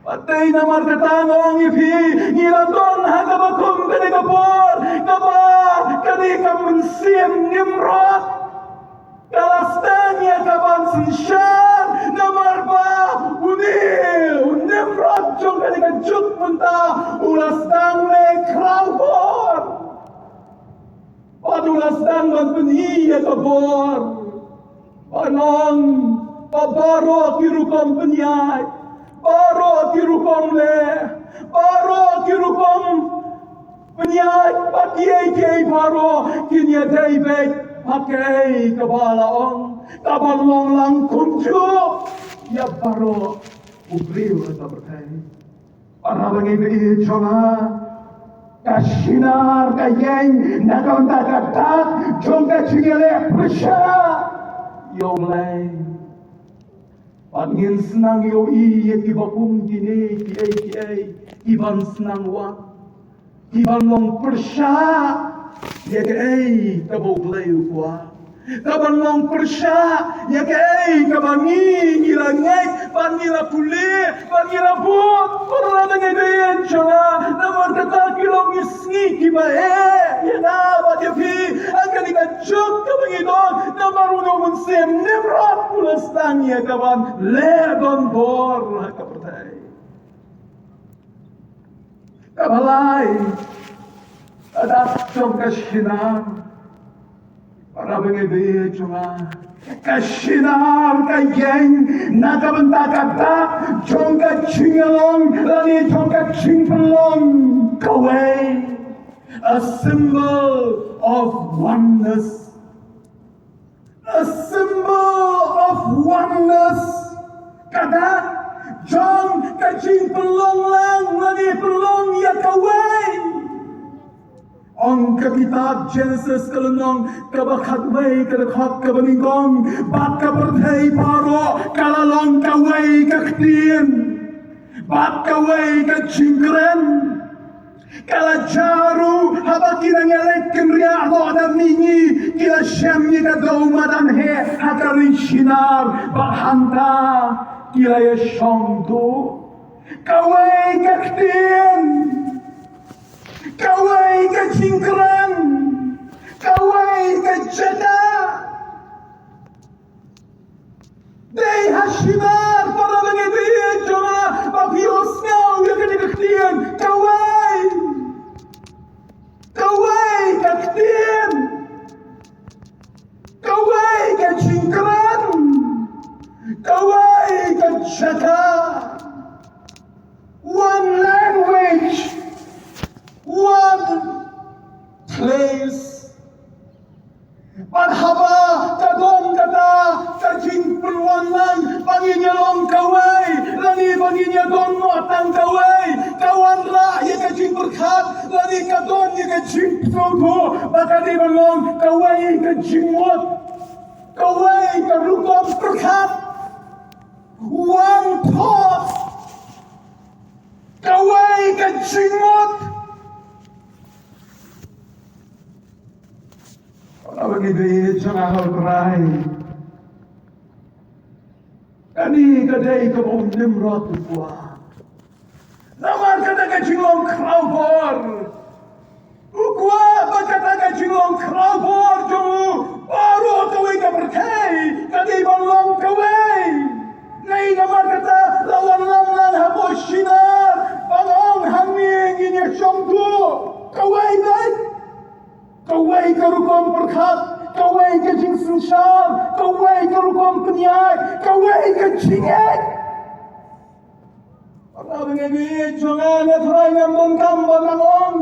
Bad dei namar kata nga ong ïa phi, ngi la don ha kaba kum kane ka por kaba kane ka mynsiem Nimrod ka la sdang ïa kaban synshar, namar ba une u Nimrod jong kane ka juk mynta u la sdang leh khraw bor. Bad u la sdang ban pyni ïa ka bor. Ban ong ba baroh ki rukom pynïaid, baroh ki rukom leh, baroh ki rukom pynïaid bad kiei kiei baroh kin ïadei beit ha kaei kaba la ong, kaban long lang kumjuh ïa baroh u briew ha ka pyrthei. Para bangeit baieit jong nga, ka shinar ka ïeng na ka bynta ka dak jong ka jingïaleh pyrshah ïa U Blei. Bad ngin sa nang ïohi ïa kiba kum kine kiei kiei kiban sa nang wan, kiban long pyrshah ïa kaei kaba U Blei u kwah, kaban long pyrshah ïa kaei kaba ngi, ngi la ngeit bad ngi la pule bad ngi la bud. Para bangeit baieit jong nga, namar kata ki long ki sngi kiba eh ïa nga bad ïa phi ha kane ka juk kaba ngi don, namar une u mynsiem Nimrod u la sdang ïa kaban leh donbor ha ka pyrthei. Kaba lai, ka dak jong ka shinar. Para bangeit baieit jong nga, ka shinar ka ïeng na ka bynta ka dak jong ka jingïalong lane jong ka jingpynlong kawei. A symbol of oneness. A symbol of oneness. Ka dak jong ka jingpynlong lang lane pynlong ïa kawei. Ong ka kitab Genesis ka lynnong kaba khatwei ka dkhot kaba nyngkong, bad ka pyrthei baroh ka la long kawei ka ktien bad kawei ka jingkren. Ka la jia ruh haba ki nongïaleh kynriah noh da mihngi ki la shem ïa ka dei u madan heh ha ka ri shinar bad hangta ki la ïashong duh. Kawei ka ktien, kawei ka jingkren, kawei ka jaka. Dei ha shinar para bangeit baieit jong nga ba phi ïohsngew ïa kane ka ktien kawei. Kawei ka ktien, kawei ka jingkren, kawei ka jaka. One language, one place. Bad haba ka don kata ka jingpynwanlang ba ngin ïalong kawei lane ba ngin ïadon noh tang kawei, ka wanrah ïa ka jingpyrkhat lane ka don ïa ka jingpynthut ba ka dei ban long kawei ka jingmut, kawei ka rukom pyrkhat. One thought, kawei ka jingmut. Para bangeit baieit jong nga ha U Trai, kane ka dei kaba u Nimrod u kwah. Namar kata ka jinglong khraw bor, u kwah ba kata ka jinglong khraw bor jong u, baroh kawei ka pyrthei ka dei ban long kawei. Dei namar kata la wanlam lang ha u shinar ban ong hangne ngin ïashong duh kawei beit. Kawei ka rukom pyrkhat, kawei ka jingsynshar, kawei ka rukom pynïaid, kawei ka jingngeit. Para bangeit baieit jong nga, nga trai ngam donkam ban nang ong.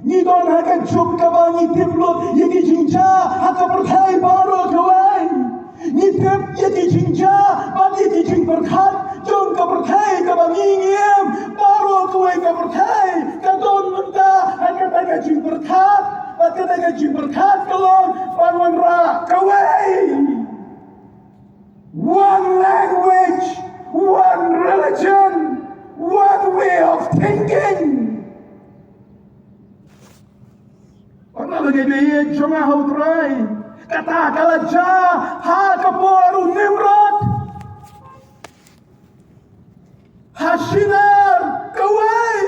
Ngi don ha ka juk kaba ngi tip lut ïa ki jingjia ha ka pyrthei baroh kawei. Ngi tip ïa ki jingjia bad ïa ki jingpyrkhat jong ka pyrthei kaba ngi ngim. Baroh kawei ka pyrthei ka don mynta ha kata ka jingpyrkhat, bad kane ka jingpyrkhat ka long ban wanrah kawei. One language, one religion, one way of thinking. Bad lada ngi ïeit jong nga ha U Trai, kata ka la jia ha ka por u Nimrod. Ha Shinar kawei.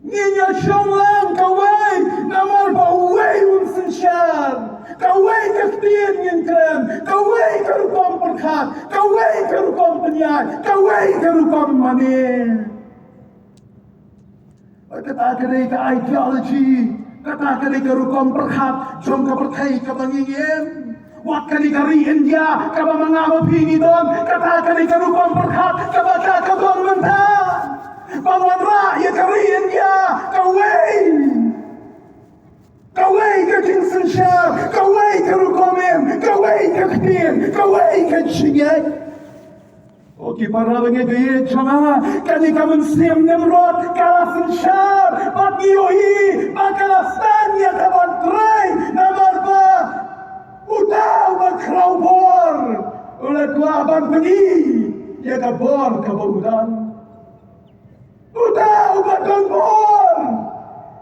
Ngin ïa shong lang kawei, namar ba uwei un synshar. Kawei ka ktien ngin kren, kawei ka rukom pyrkhat, kawei ka rukom pynïaid, kawei ka rukom mane. Kata ka dei ka ideology, kata ka dei ka rukom pyrkhat jong ka pyrthei kaba ngi ngim. Wat kane ka ri India kaba ma nga ma phi ngi don, kata ka dei ka rukom pyrkhat kaba ka ka don mynta. Ba wanrah ïa ka ri India kawei. Kawei ka jingsynshar, kawei ka rukom im, kawei ka ktien, kawei ka jingïeit. O ki para bangeit baieit jong nga, kane ka mynsiem Nimrod ka la synshar bad ngi ïohi ba ka la sdang ïa ka ban trei namar ba uta uba khraw bor u la kwah ban pyni ïa ka bor kaba u don. Uta uba don bor,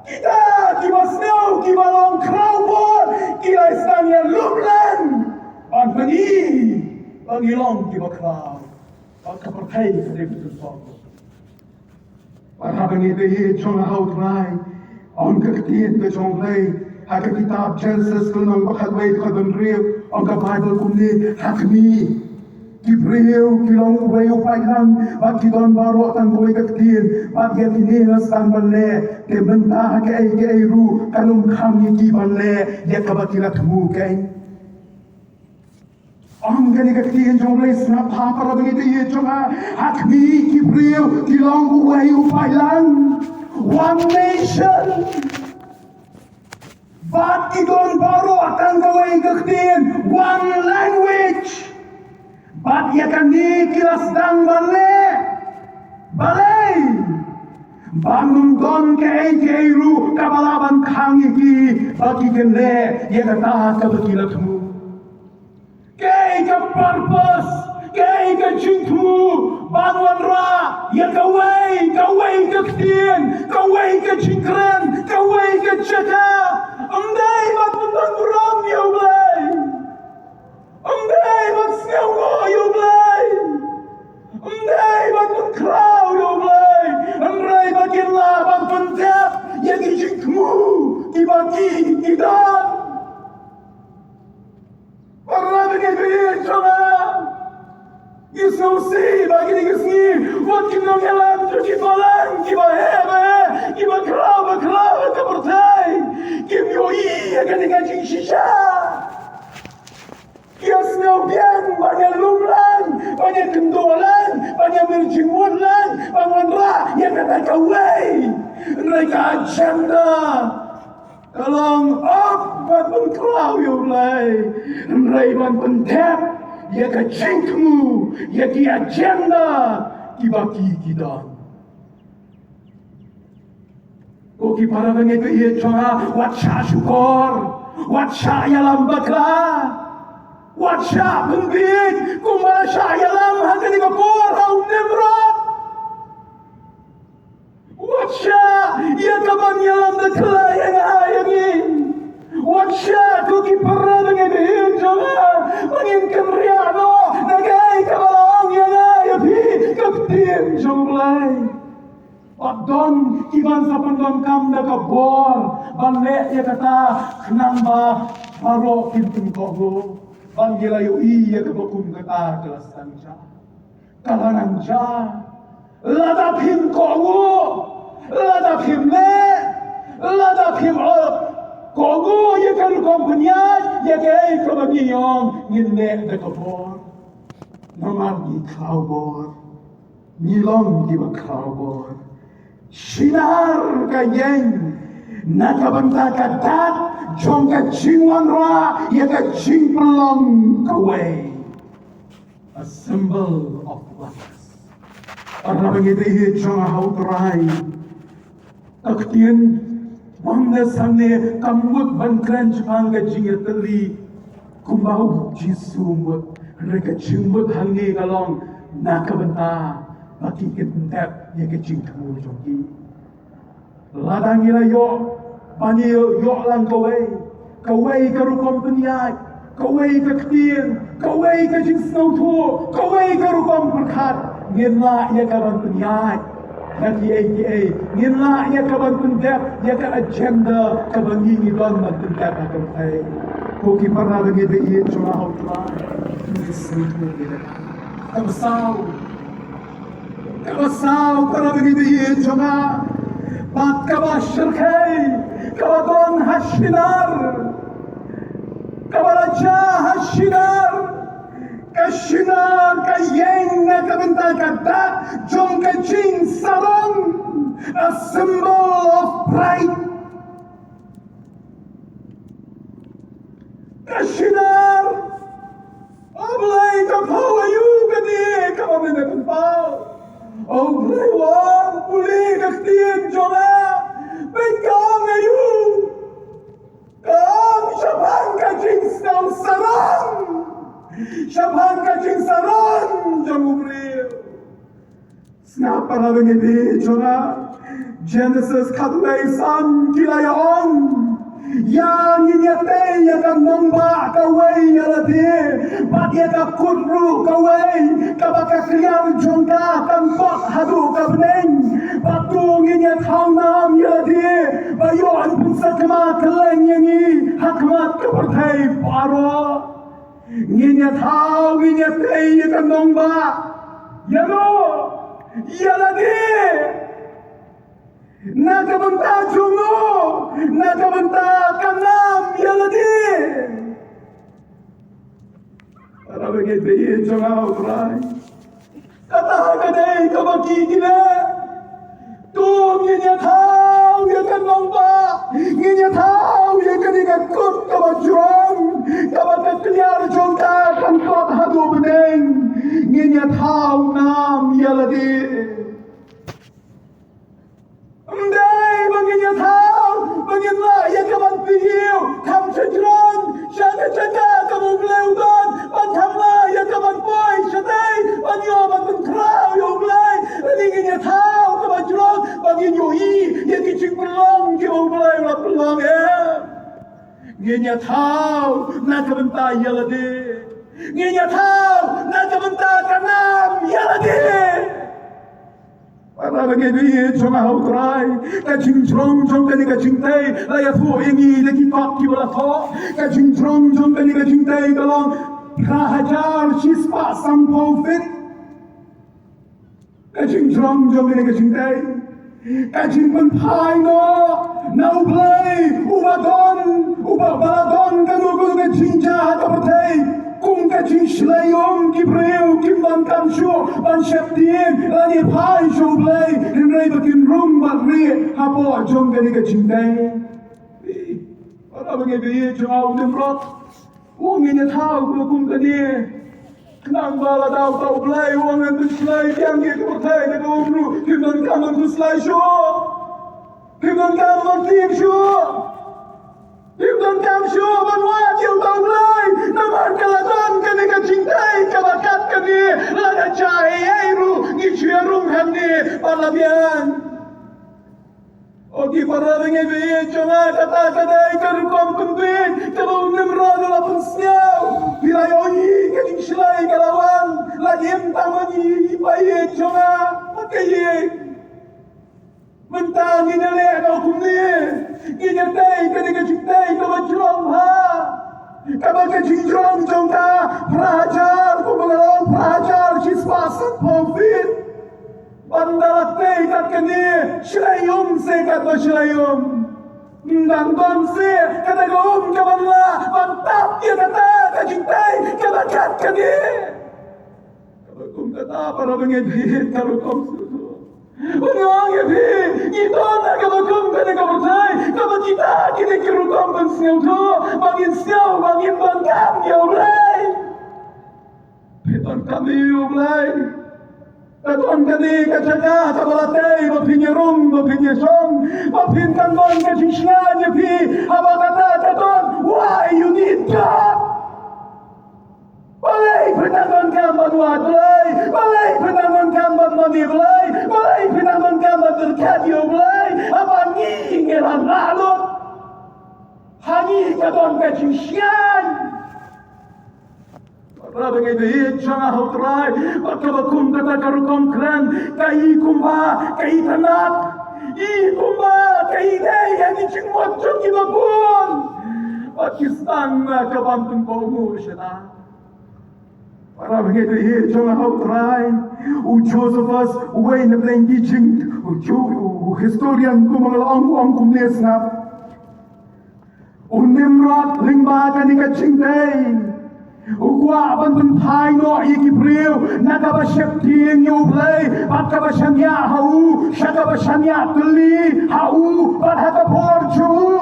kita kiba sngew kiba long khraw bor ki la sdang ïa lum lang ban pyni ba ngi long kiba khraw. Ka pyrthei ka dei ka jingpang. Para bangeit baieit jong nga ha U Trai, ong ka ktien ka jong U Blei ha ka kitab Genesis ka lynnong ba khatwei ka dkhot hynriew, ong ka Baibl kumne: Ha khmih, ki briew ki long uwei u paidlang bad ki don baroh tang kawei ka ktien, bad ïa kine la sdang ban leh, te mynta ha kaei kaei ruh kan ym khang ïa ki ban leh ïa kaba ki la thmu kein. Ong kane ka ktien jong U Blei, sngap bha para bangeit baieit jong nga. Ha khmih, ki briew ki long uwei u paidlang, one nation. Bad ki don baroh tang kawei ka ktien, one language. Bad ïa kane ki la sdang ban leh. Balei? Ba ym don kaei kaei ruh kaba lah ban khang ïa ki ba ki kynleh ïa kata kaba ki la thmu. Kaei ka purpose, kaei ka jingthmu ban wanrah ïa kawei, kawei ka ktien, kawei ka jingkren, kawei ka jaka? Ym dei ban pyndonburom ïa U Blei. Ym dei ban sngewnguh ïa U Blei. Ym dei ban pynkhraw ïa U Blei. Hynrei ba kin lah ban pyntep ïa ki jingthmu kiba ki, ki don. Para bangeit baieit jong nga, ngi sngewsih ba kine ki sngi wat ki nongïalam jong ki balang kiba heh ba heh, kiba khraw ba khraw ha ka pyrthei, kim ïohi ïa kane ka jingshisha. Ki ïa sngew biang ban ïa lum lang, ban ïa kynduh lang, ban ïa mir jingmut lang ban wanrah ïa kata kawei. Hynrei ka agenda ka long ym ban pynkhraw ïa U Blei, hynrei ban pynthep ïa ka jingthmu, ïa ki agenda kiba ki, ki don. Ko ki para bangeit baieit jong nga, wat shah shukor, wat shah ïalam bakla, wat shah pynbieit kumba la shah ïalam ha kane ka por ha u Nimrod. Wat shah ïa ka ban ïalam bakla ïa nga ïa ngi. Wat shah, ko ki para bangeit baieit jong nga, ba ngin kynriah noh na kaei kaba la ong ïa nga ïa phi ka ktien jong U Blei. Bad don kiban sa pyndonkam da ka bor ban leh ïa kata, khnang ba baroh kin pynkohnguh ban ïa la ïohi ïa kaba kum kata ka la sdang jia. Ka la nang jia. Lada phim kohnguh, lada phim leh, lada phim, eh, kohnguh ïa ka rukom pynïaid, ïa kaei kaba ngi ong, ngin leh da ka bor. Namar ngi khraw bor. Ngi long kiba khraw bor. Shinar ka ïeng na ka bynta ka dak jong ka jingwanrah ïa ka jingpynlong kawei. A symbol of oneness. Para bangeit baieit jong nga ha U Trai, Ka ktien wang na sangne kam mut ban kren shaphang ka jingïatylli kumba u Jisu mut. Hynrei ka jingmut hangne ka long na ka bynta ba ki kin pyndep ïa ka jingthmu jong ki. Lada ngi la ïoh ba ngi ïoh lang kawei, kawei ka rukom pynïaid, kawei ka ktien, kawei ka jingsngewthuh, kawei ka rukom pyrkhat, ngin lah ïa ka ban pynïaid ïa kiei kiei, ngin lah ïa ka ban pyndep ïa ka agenda kaba ngi ngi don ban pyndep ha ka pyrthei. Ko ki para bangeit ba ïeit jong nga ha U Trai, ngi sngewthuh ïa kata. Kaba saw, kaba saw para bangeit ba ïeit jong nga, bad kaba shyrkhei, kaba don ha Shinar, kaba la jia ha Shinar. Ka Shinar ka ïeng na ka bynta ka dak jong ka jingsarong, a symbol of pride. Ka Shinar, O Blei, ka pynpaw aïu kane kaba men pynpaw? O Blei, u ong pule ka ktien jong nga, peit ka ong aïu. Ka ong shaphang ka jingsngew sarong, shaphang ka jingsarong jong u briew. Sngap para bangeit ba ïeit jong nga. Genesis khatwei san ki la ïa ong, ïa ngin ïa tei ïa ka nongbah kawei ïa lade, bad ïa ka kut ruh kawei, kaba ka kliar jong ka kan kot haduh ka bneng. Bad to ngin ïa thaw nam ïa lade ba ïoh ban pynsakma kylleng ïa ngi ha khmat ka pyrthei baroh. Ngin ïa thaw, ngin ïa tei ïa ka nongbah. Ïa no? Ïa lade. Na ka bynta jong no? Na ka bynta ka nam ïa lade. Para bangeit ba ïeit jong nga ha U Trai. Kata ka dei kaba ki ki leh. To ngin ïa thaw ïa ka nongbah, ngin ïa thaw ïa kane ka kut kaba jrong, kaba ka kliar jong ka kan kot haduh bneng. Ngin ïa thaw nam ïa lade. Ym dei ba ngin ïa thaw ba ngin lah ïa ka ban pynïew kham sha jrong sha ka jaka kaba U Blei u don, ban kham lah ïa ka ban poi shatei ban ïoh ban pynkhraw ïa U Blei. Lane ngin ïa thaw kaba jrong ba ngin ïohi ïa ki jingpynlong kiba U Blei u la pynlong, em. Ngin ïa thaw na ka bynta ïa lade. Ngin ïa thaw na ka bynta ka nam ïa lade. Para bangeit ba ïeit jong nga ha U Trai, ka jingjrong jong kane ka jingtei la ïathuh ïa ngi da ki kot kiba la thoh. Ka jingjrong jong kane ka jingtei ka long phra hajar shispah sanphew feet. Ka jingjrong jong kane ka jingtei, ka jingpynphai noh na U Blei uba don, uba, ba la don kano kano ka jingjia ha ka pyrthei. Kum ka jingshlei um, ki briew kim donkam shuh ban sheptieng lane phai sha U Blei, hynrei ba kin rung bad rieh hapoh jong kane ka jingtei. Para bangeit ba ïeit jong nga, u Nimrod u ong ngin ïa thaw kumba kum kane. Khnang ba lada uta U Blei u ong ngan pynshlei biang ïa ka pyrthei, kata um ruh kim donkam ban khuslai shuh. Kim donkam ban tieng shuh. Kim donkam shuh ban wad ïa uta U Blei. Namar ka la don kane ka jingtei kaba kat kane, lada jia ei ei ruh ngi shu ïa rung hangne bad la biang. O ki para bangeit ba ïeit jong nga, kata ka dei ka rukom pynbieit kaba u Nimrod u la pynsngew. Phi la ïohi ka jingshlei ka la wan, la im tang ma ngi, i para ïeit jong nga, ma ka ïeit. Mynta ngin ïa leh noh kumne, ngin ïa tei kane ka jingtei kaba jrong bha, kaba ka jingjrong jong ka phra hajar, kumba nga la ong, phra hajar shispah sanphew feet. Ban da la tei kat kane, shlei um se katba shlei um. Ym dang don se kata ka um kaban lah ban tap ïa kata ka jingtei kaba kat kane. Kaba kum kata, para bangeit, ka rukom sngewthuh. Nga ong ïa phi, ngi don ha kaba kum kane ka pyrthei kaba kita kine ki rukom pynsngewthuh ba ngin sngew ba ngin donkam ïa U Blei. Phi donkam ïa U Blei. Ka don kane ka jaka kaba la tei ba phin ïarung, ba phin ïashong, ba phin kan don ka jingshngaiñ ïa phi. Haba kata ka don, why you need God? Balei phin nang donkam ban wad Blei? Balei phin nang donkam ban mane Blei? Balei phin nang donkam ban pyrkhat ïa U Blei? Haba ngi ngi la lah lut ha ngi ka don ka jingshngaiñ. Para bangeit ba ïeit jong nga ha U Trai, bad kaba kum kata ka rukom kren, ka i kumba ka itynnad, i kumba ka idei ïa ki jingmut jong kiba bun, bad ki sdang na ka ban pynpaw nguh sha la. Para bangeit ba ïeit jong nga ha U Trai, u Josephus, uwei na pdeng ki jing, u Jo-, u historian kumba nga la ong, u ong kumne, sngap. U Nimrod lyngba kane ka jingtei u kwah ban pynphai noh ïa ki briew na kaba sheptieng ïa U Blei bad kaba shaniah ha u, sha kaba shaniah tylli ha u bad ha ka bor jong u.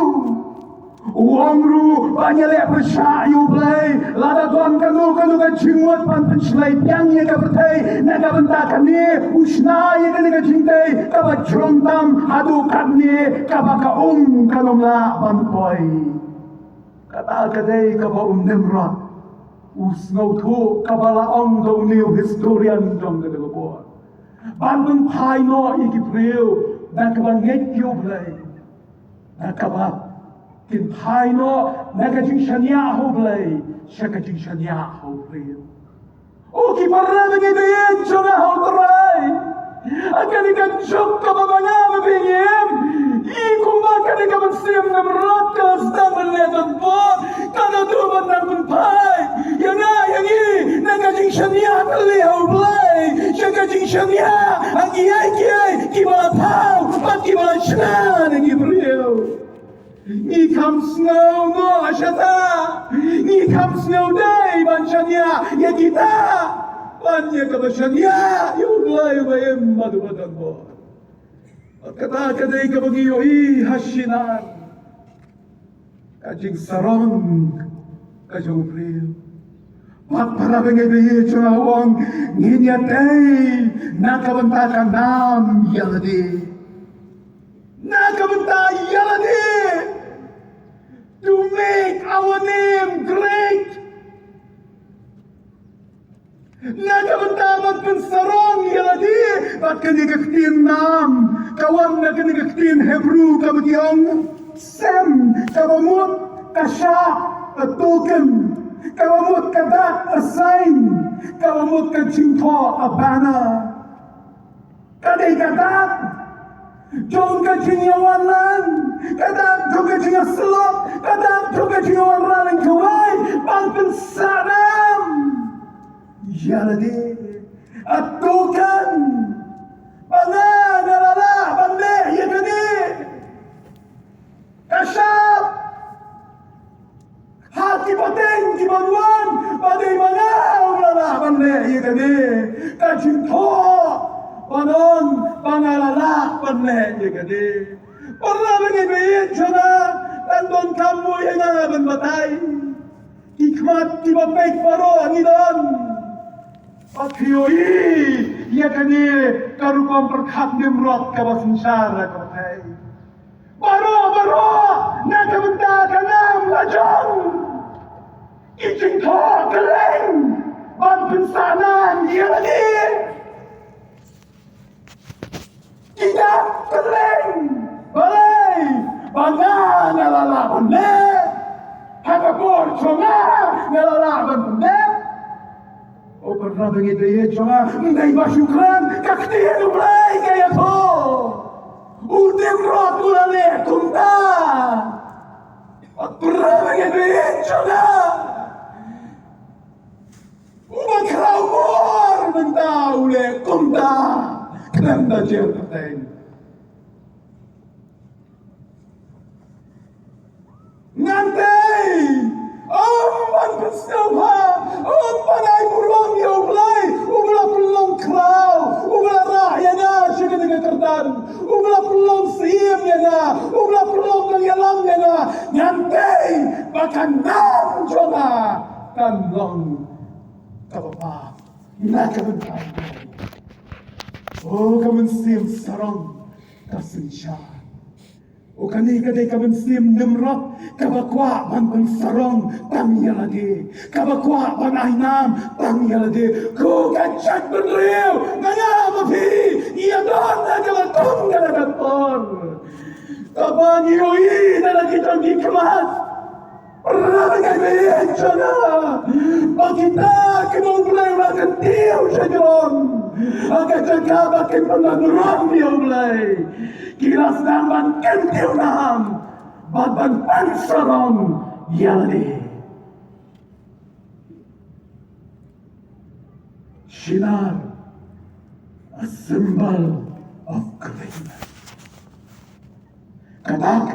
U ong ruh ba ngi leh pyrshah ïa U Blei, lada don kano kano ka jingmut ban pynshlei biang ïa ka pyrthei, na ka bynta kane u shna ïa kane ka jingtei kaba jrong tam haduh katne, kaba ka um kan ym lah ban poi. Kata ka dei kaba u Nimrod u sngewthuh, kaba la ong da une u historian jong kata ka por, ban pynphai noh ïa ki briew na kaba ngeit ïa U Blei, na kaba kin phai noh na ka jingshaniah ha U Blei sha ka jingshaniah ha u briew. O ki para bangeit ba ïeit jong nga ha U Trai, ha kane ka juk kaba ma nga bad ba ngi im, i kumba kane ka mynsiem Nimrod ka la sdang ban leh donbok, ka la duh ban nang pynphai ïa nga ïa ngi na ka jingshaniah tylli ha U Blei sha ka jingshaniah ha kiei kiei kiba la thaw bad kiba la shna na ki briew. Ngi kham sngew noh shata, ngi kham sngew dei ban shaniah ïa kita ban ïa kaba shaniah ïa U Blei uba im bad uba donbor. Kata ka dei kaba ngi ïohi ha Shinar, ka jingsarong ka jong u briew. Bad para bangeit ba ïeit jong nga, u ong, ngin ïa tei na ka bynta ka nam ïa lade, na ka bynta ïa lade, to make our name great. Na ka bynta ban pynsarong ïa lade. Bad kane ka ktien nam ka wan na kane ka ktien Hebru kaba ki ong sem, kaba mut ka shap, a token, kaba mut ka dak, a sign, kaba mut ka jingthoh, a banner. Ka dei ka dak jong ka jingïawanlang, ka dak jong ka jingïasyllok, ka dak jong ka jingïawanrah lyngkhawai ban pynsah nam ïa lade. A token ba nga nga la lah ban leh ïa kane. Ka shap ha ki pateng ki ban wan ba dei ma nga u la lah ban leh ïa kane. Ka jingthoh ban ong ba nga la lah ban leh ïa kane. Para bangeit ba ïeit jong nga, tang donkam mo ïa nga ban batai. Ki khmat kiba peit baroh ngi don. Bad phi ïohi ïa kane ka rukom pyrkhat Nimrod kaba synshar ha ka pyrthei. Baroh baroh na ka bynta ka nam la jong. Ki jingthoh kylleng ban pynsah nam ïa lade. Ki dak kylleng, balei ba nga nga la lah ban leh, ha ka por jong nga nga la lah ban pyndep. O para bangeit ba ïeit jong nga, ym dei ba shu kren, ka ktien U Blei ka ïathuh. U Nimrod u la leh kumta. O para bangeit ba ïeit jong nga, uba khraw bor mynta u leh kumta. Khlem da jer pateng. Ngan tei, ym ban pynsngewbha, ym ban ai burom ïa U Blei uba la pynlong khraw, uba la rah ïa nga sha kane ka kyrdan, uba la pynlong syiem ïa nga, uba la pynlong nongïalam ïa nga. Ngan tei ba ka nam jong nga kan long kaba pap na ka bynta. O ka mynsiem sarong ka synshar. O kane ka dei ka mynsiem Nimrod, kaba kwah ban pynsarong tang ïa lade, kaba kwah ban ai nam tang ïa lade. Ko ka jaitbynriew, nga ïa ma phi, ïa don ha kaba kum kane ka por. Kaba ngi ïohi na la ki jong ki khmat. Para bangeit jong nga, ba kita kiba U Blei u la kyntiew sha jrong, ha ka jaka ba kin pyndonkam ïa U Blei, ki la sdang ban kyntiew nam bad ban pynsarong ïa lade. Shinar, a symbol of greatness. Ka dak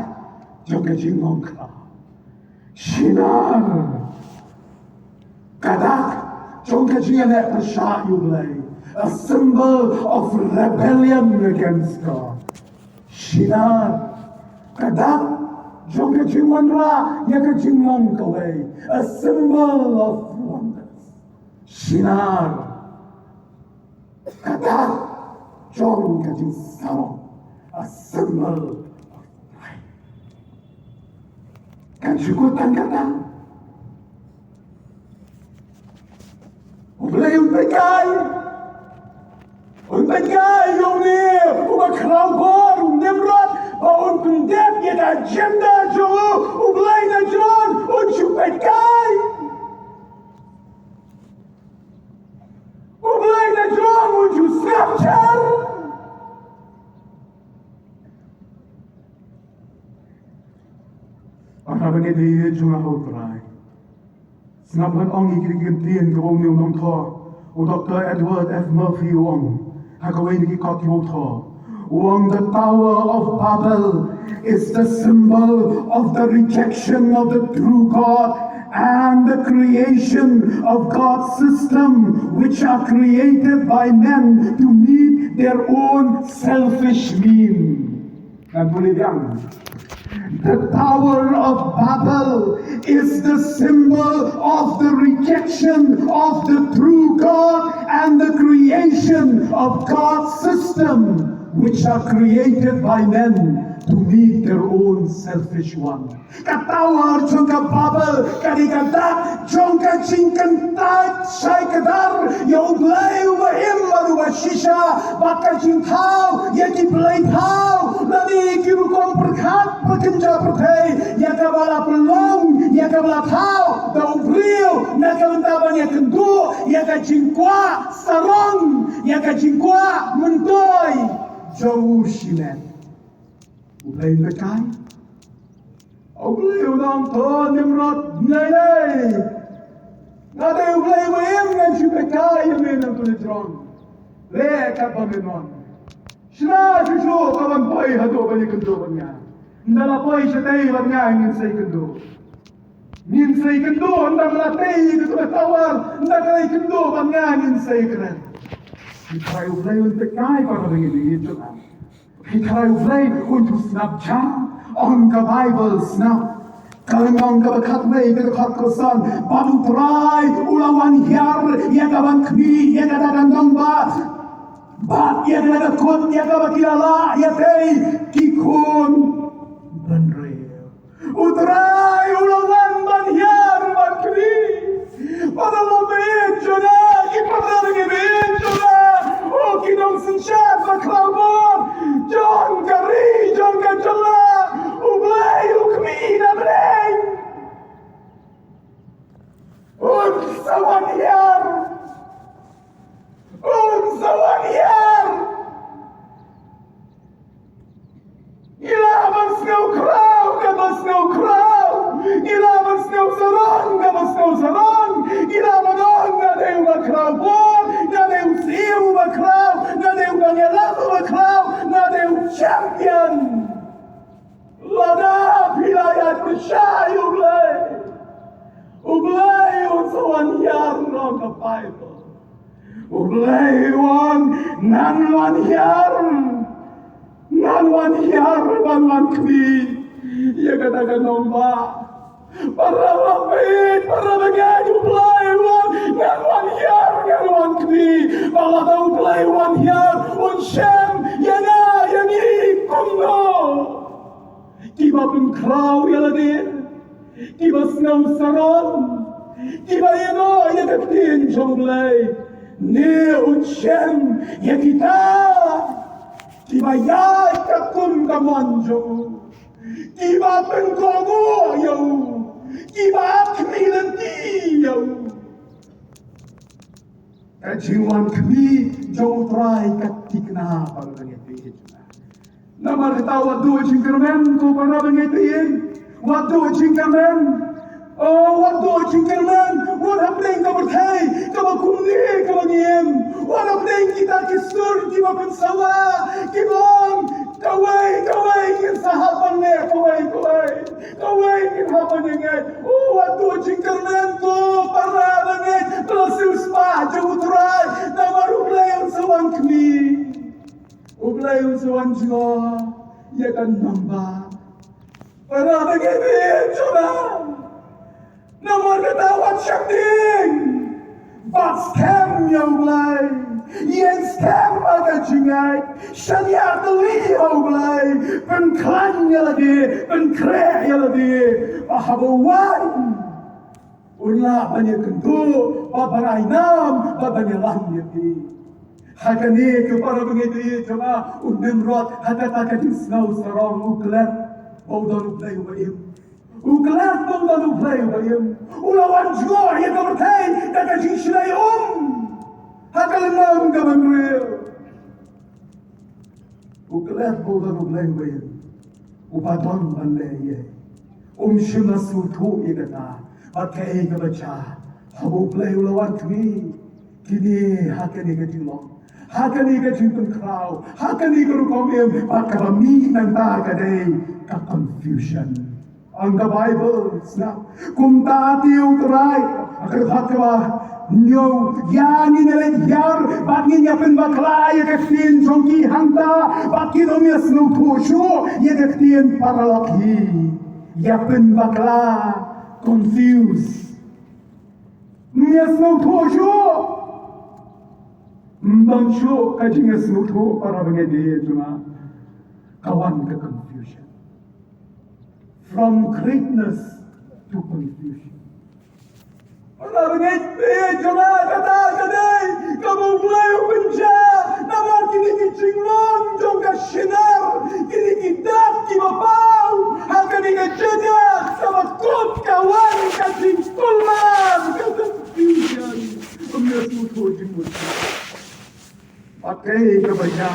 jong ka jingmong ka. Shinar. Ka dak jong ka jingïaleh pyrshah ïa U Blei. A symbol of rebellion against God. Shinar. Ka dak jong ka jingwanrah ïa ka jingmong kawei. A symbol of oneness. Shinar. Ka dak jong ka jingsarong, a symbol of pride. Kan shu kut tang kata. U Blei un pynkai. Un pynkai ïa une uba khraw bor, u Nimrod, ba un pyndep ïa ka agenda jong u. U Blei na jrong un shu pynkai. U Blei na jrong un shu sngap jar. Para bangeit jong nga ha U Trai. Sngap ngan ong ïa kine ki kyntien kaba une u nongthoh, u Doktor Edward F. Murphy u ong ha kawei na ki kot kiba u thoh. U ong, the Tower of Babel is the symbol of the rejection of the true God and the creation of God's system, which are created by men to meet their own selfish mean. Ngan pule biang. The Tower of Babel is the symbol of the rejection of the true God and the creation of God's system, which are created by men to meet their own selfish want. Ka tower jong ka Babel ka dei ka dak jong ka jingkyntait shai kdar ïa U Blei uba im bad uba shisha, bad ka jingthaw ïa ki blei thaw lane ki rukom pyrkhat ba kynja pyrthei, ïa kaba la pynlong, ïa kaba la thaw da u briew na ka bynta ban ïakynduh ïa ka jingkwah sarong, ïa ka jingkwah myntoi jong u shimet. U Blei u pynkai. U Blei u ong, to Nimrod, nai nai. Nga dei U Blei uba im, ngan shu pynkai ïa me na kane ka jrong. Leh katba me mon. Shna shuh shuh ka ban poi haduh ban ïakynduh bad nga. Ynda la poi shatei bad nga ngin sa ïakynduh. Ngin sa ïakynduh, ynda la tei ïa kata ka tower, ynda la ïakynduh bad nga ngin sa ïakren. Hynrei U Blei un pynkai, para bangeit jong nga. Hynrei U Blei un shu sngap jar, ong ka Baibl sngap. Ka lynnong kaba khatwei ka dkhot kaba san, bad U Trai u la wan hiar ïa ka ban khmih ïa kata ka nongbah, bad ïa kata ka kut ïa kaba ki la lah ïatei ki khun bynriew. U Trai u la wan ban hiar ban khmih. Para bangeit jong nga, ki para bangeit jong nga, o ki nongsynshar ba khraw bor jong ka ri, jong ka jylla, U Blei u khmih na bneng. Un sa wan hiar. Un sa wan hiar. Ngi lah ban sngew khraw kaba sngew khraw. Ngi lah ban sngew sarong kaba sngew sarong. Ngi lah ban ong, nga dei uba khraw bor, nga dei u siem uba khraw, nga dei u nongïalam uba khraw, nga dei u champion. Lada phi la ïaid pyrshah ïa U Blei, U Blei un sa wan hiar, ong ka Baibl. U Blei u ong, ngan wan hiar, ngan wan hiar ban wan khmih ïa kata ka nongbah. Para bangeit, para bangeit, U Blei u ong, ngan wan hiar, ngan wan khmih. Bad lada U Blei u wan hiar, un Sarong, kiba ïehnoh ïa ka ktien jong U Blei, ne un shem ïa kita kiba ïaid katkum ka mon jong u, kiba pynkohnguh ïa u, kiba khmih lynti ïa u. Ka jingwan khmih jong U Trai ka thikna, para bangeit. Namar kata wat duh jingkyrmen ko para bangeit, wat duh jingkyrmen. Oh, wat duh jingkyrmen, wat hapdeng ka pyrthei kaba kumne kaba ngi im, wat hapdeng kita ki sur kiba pynsawa, kiba ong, kawei kawei ngin sa hap ban leh, kawei kawei. Kawei ngin hap ban ïa ngeit. Oh, wat duh jingkyrmen ko para bangeit, ba la siewspah jong U Trai, namar U Blei un sa wan khmih. U Blei un sa wan jngoh ïa ka nongbah. Para bangeit jong nga, namar kata wat sheptieng. Bat skhem ïa U Blei, ïeng skhem ha ka jingngeit, shaniah tylli ha U Blei, pynkhlaiñ ïa lade, pynkhreh ïa lade, ba haba u wan, un lah ban ïakynduh, ba ban ai nam, ba ban ïalam ïa phi. Ha kane ko para bangeit jong nga, u Nimrod ha kata ka jingsngew sarong u klet ba u don U Blei uba im. U klet ba u don U Blei uba im. U la wan jngoh ïa ka pyrthei da ka jingshlei um ha ka lynnong kaba hynriew. U klet ba u don U Blei uba im, uba don ban leh ei ei. Um shym la sngewthuh ïa kata. Bad kaei kaba jia, haba U Blei u la wan khmih, kine ha kane ka jinglong, ha kane ka jingpynkhraw, ha kane ka rukom im, bad kaba mih nangta ka dei ka confusion. Ong ka Baibl, sngap, kumta te U Trai, ha ka dkhot kaba hynñiew, ïa ngin ïaleit hiar bad ngin ïapynbakla ïa ka ktien jong ki hangta, bad kin ym ïasngewthuh shuh ïa ka ktien paralok hi. Ïapynbakla, confuse. Ym ïasngewthuh shuh. Ym don shuh ka jingïasngewthuh, para bangeit jong nga. Ka wan ka confusion. From greatness to confusion. Para bangeit jong nga, kata ka dei kaba U Blei u pynjah namar kine ki jinglong jong ka shinar, kine ki dak kiba paw ha kane ka jaka kaba kut, ka wan ka jingkulmar, ka confusion. Ym ïasngewthuh jingmut. Bad kaei kaba jia,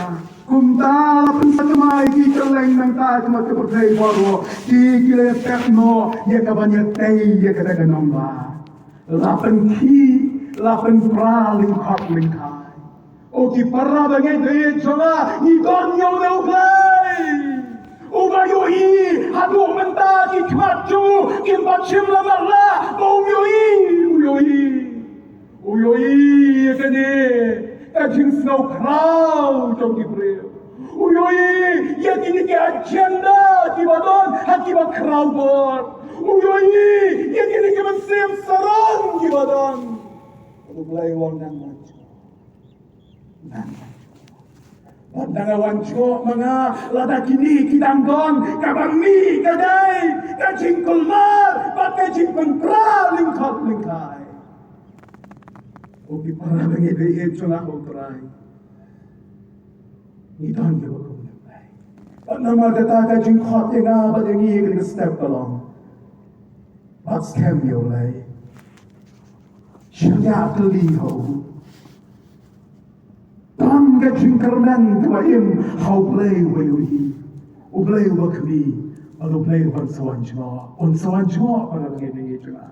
kumta la pynsakma ïa ki kylleng nangta ha khmat ka pyrthei baroh, ki, ki la ïatep noh ïa ka ban ïatei ïa kata ka nongbah. La pynkhih, la pynpra lyngkhot lyngkhai. O ki para bangeit jong nga, ngi don ïa une U Blei uba ïohi. Haduh mynta ki khmat jong u kim pat shym la matlah ba um ïohi, u ïohi. U ïohi ïa kane ka jingsngew khraw jong ki briew. U ïohi ïa kine ki agenda kiba don ha kiba khraw bor. U ïohi ïa kine ki mynsiem sarong kiba don. U Blei u ong nang wan jngoh. Nang wan jngoh. Bad nang wan jngoh ma nga, lada kine ki dang don, kaba mih ka dei ka jingkulmar bad ka jingpynpra lyngkhot lyngkhai. O ki para bangeit jong nga ha U Trai, ngi don kiba kum U Blei. Bad namar kata ka jingkhot ïa nga bad ïa ngi ha kane ka step ka long, bat skhem ïa U Blei. Shaniah tylli ha u. Don ka jingkyrmen kaba im ha U Blei uba ïohi, U Blei uba khmih, bad U Blei uban sa wan jngoh. Un sa wan jngoh, para bangeit jong nga.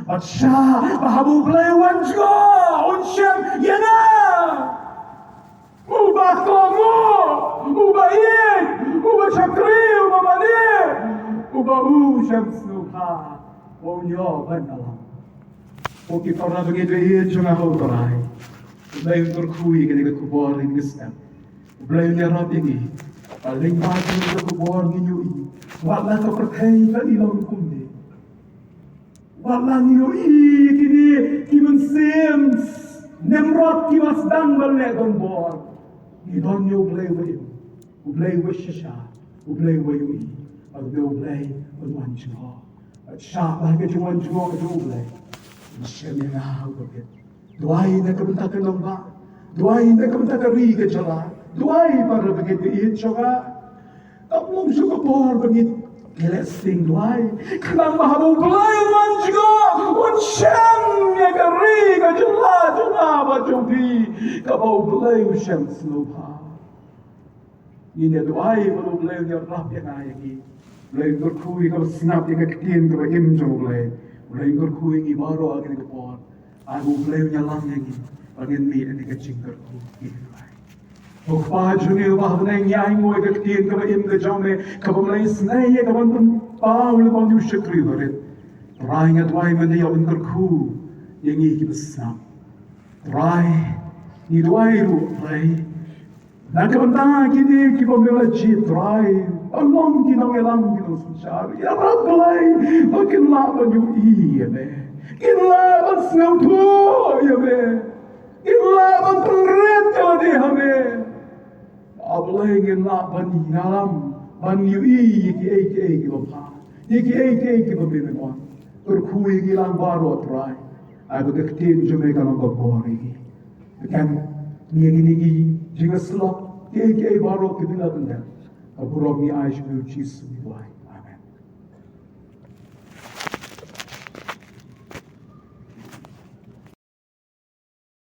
Bad shah ba haba U Blei u wan jngoh, un shem ïa nga, uba kohnguh, uba ïeit, uba shakri, uba mane, uba u shem sngewbha ba un ïoh ban ïalam. O ki para bangeit jong nga ha U Trai, U Blei un kyrkhu ïa kane ka khubor, ïa kane ka step. U Blei un ïarap ïa ngi ba lyngba kane ka khubor ngin ïohi wat la ka pyrthei ka i long kumne. Wat la ngi ïohi kine ki mynsiem Nimrod kiba sdang ban leh donbor, ngi don ïa U Blei uba im, U Blei uba shisha, U Blei uba ïohi, bad U Blei uban wan jngoh. Shah ba ka jingwan jngoh jong U Blei. Shem ïa nga ha u bangeit. Duwai na ka bynta ka nongbah. Duwai na ka bynta ka ri ka jylla. Duwai para bangeit ba ïeit jong nga. Kam long shuh ka por ba ngi klet sting duwai. Khnang ba haba U Blei un wan jngoh, un shem ïa ka ri ka jylla jong nga bad jong phi. Kaba U Blei u shem sngewbha. Ngin ïa duwai ba U Blei un ïarap ïa nga ïa ngi. U Blei un kyrkhu ïa kaba sngap ïa ka ktien kaba im jong U Blei. U Blei un kyrkhu ïa ngi baroh ha kane ka por. Ai ba U Blei un ïalam ïa ngi ba ngin mih ïa ka jingkyrkhu ïa U Blei. Ko Kpa jong ngi uba ha bneng, ngi ainguh ïa ka ktien kaba im ka jong me kaba me la isynei ïa ka ban pynpaw lypa u shakri barit. Trai, nga duwai mynta ïa un kyrkhu ïa ngi kiba sngap. Trai, ngi duwai ruh Trai. Na ka bynta kine kiba me la jied Trai, ban long ki nongïalam ki nongsynshar. Ïarap Blei ba kin lah ban ïohi ïa me. Kin lah ban sngewthuh ïa me. Kin lah ban pynrit ïa lade ha me. A Blei, ngin lah ban ïalam, ban ïohi ïa kiei kiei kiba bha, ïa kiei kiei kiba me me wan. Kyrkhu ïa ngi lang baroh Trai. Ai ba ka ktien jong me kan long ka bor ïa ngi. Kan ngi ïa ngi ngi jingïasyllok kiei kiei baroh kiba ngi la pyndep. Ka burom ngi ai sha u Jisu ngi duwai.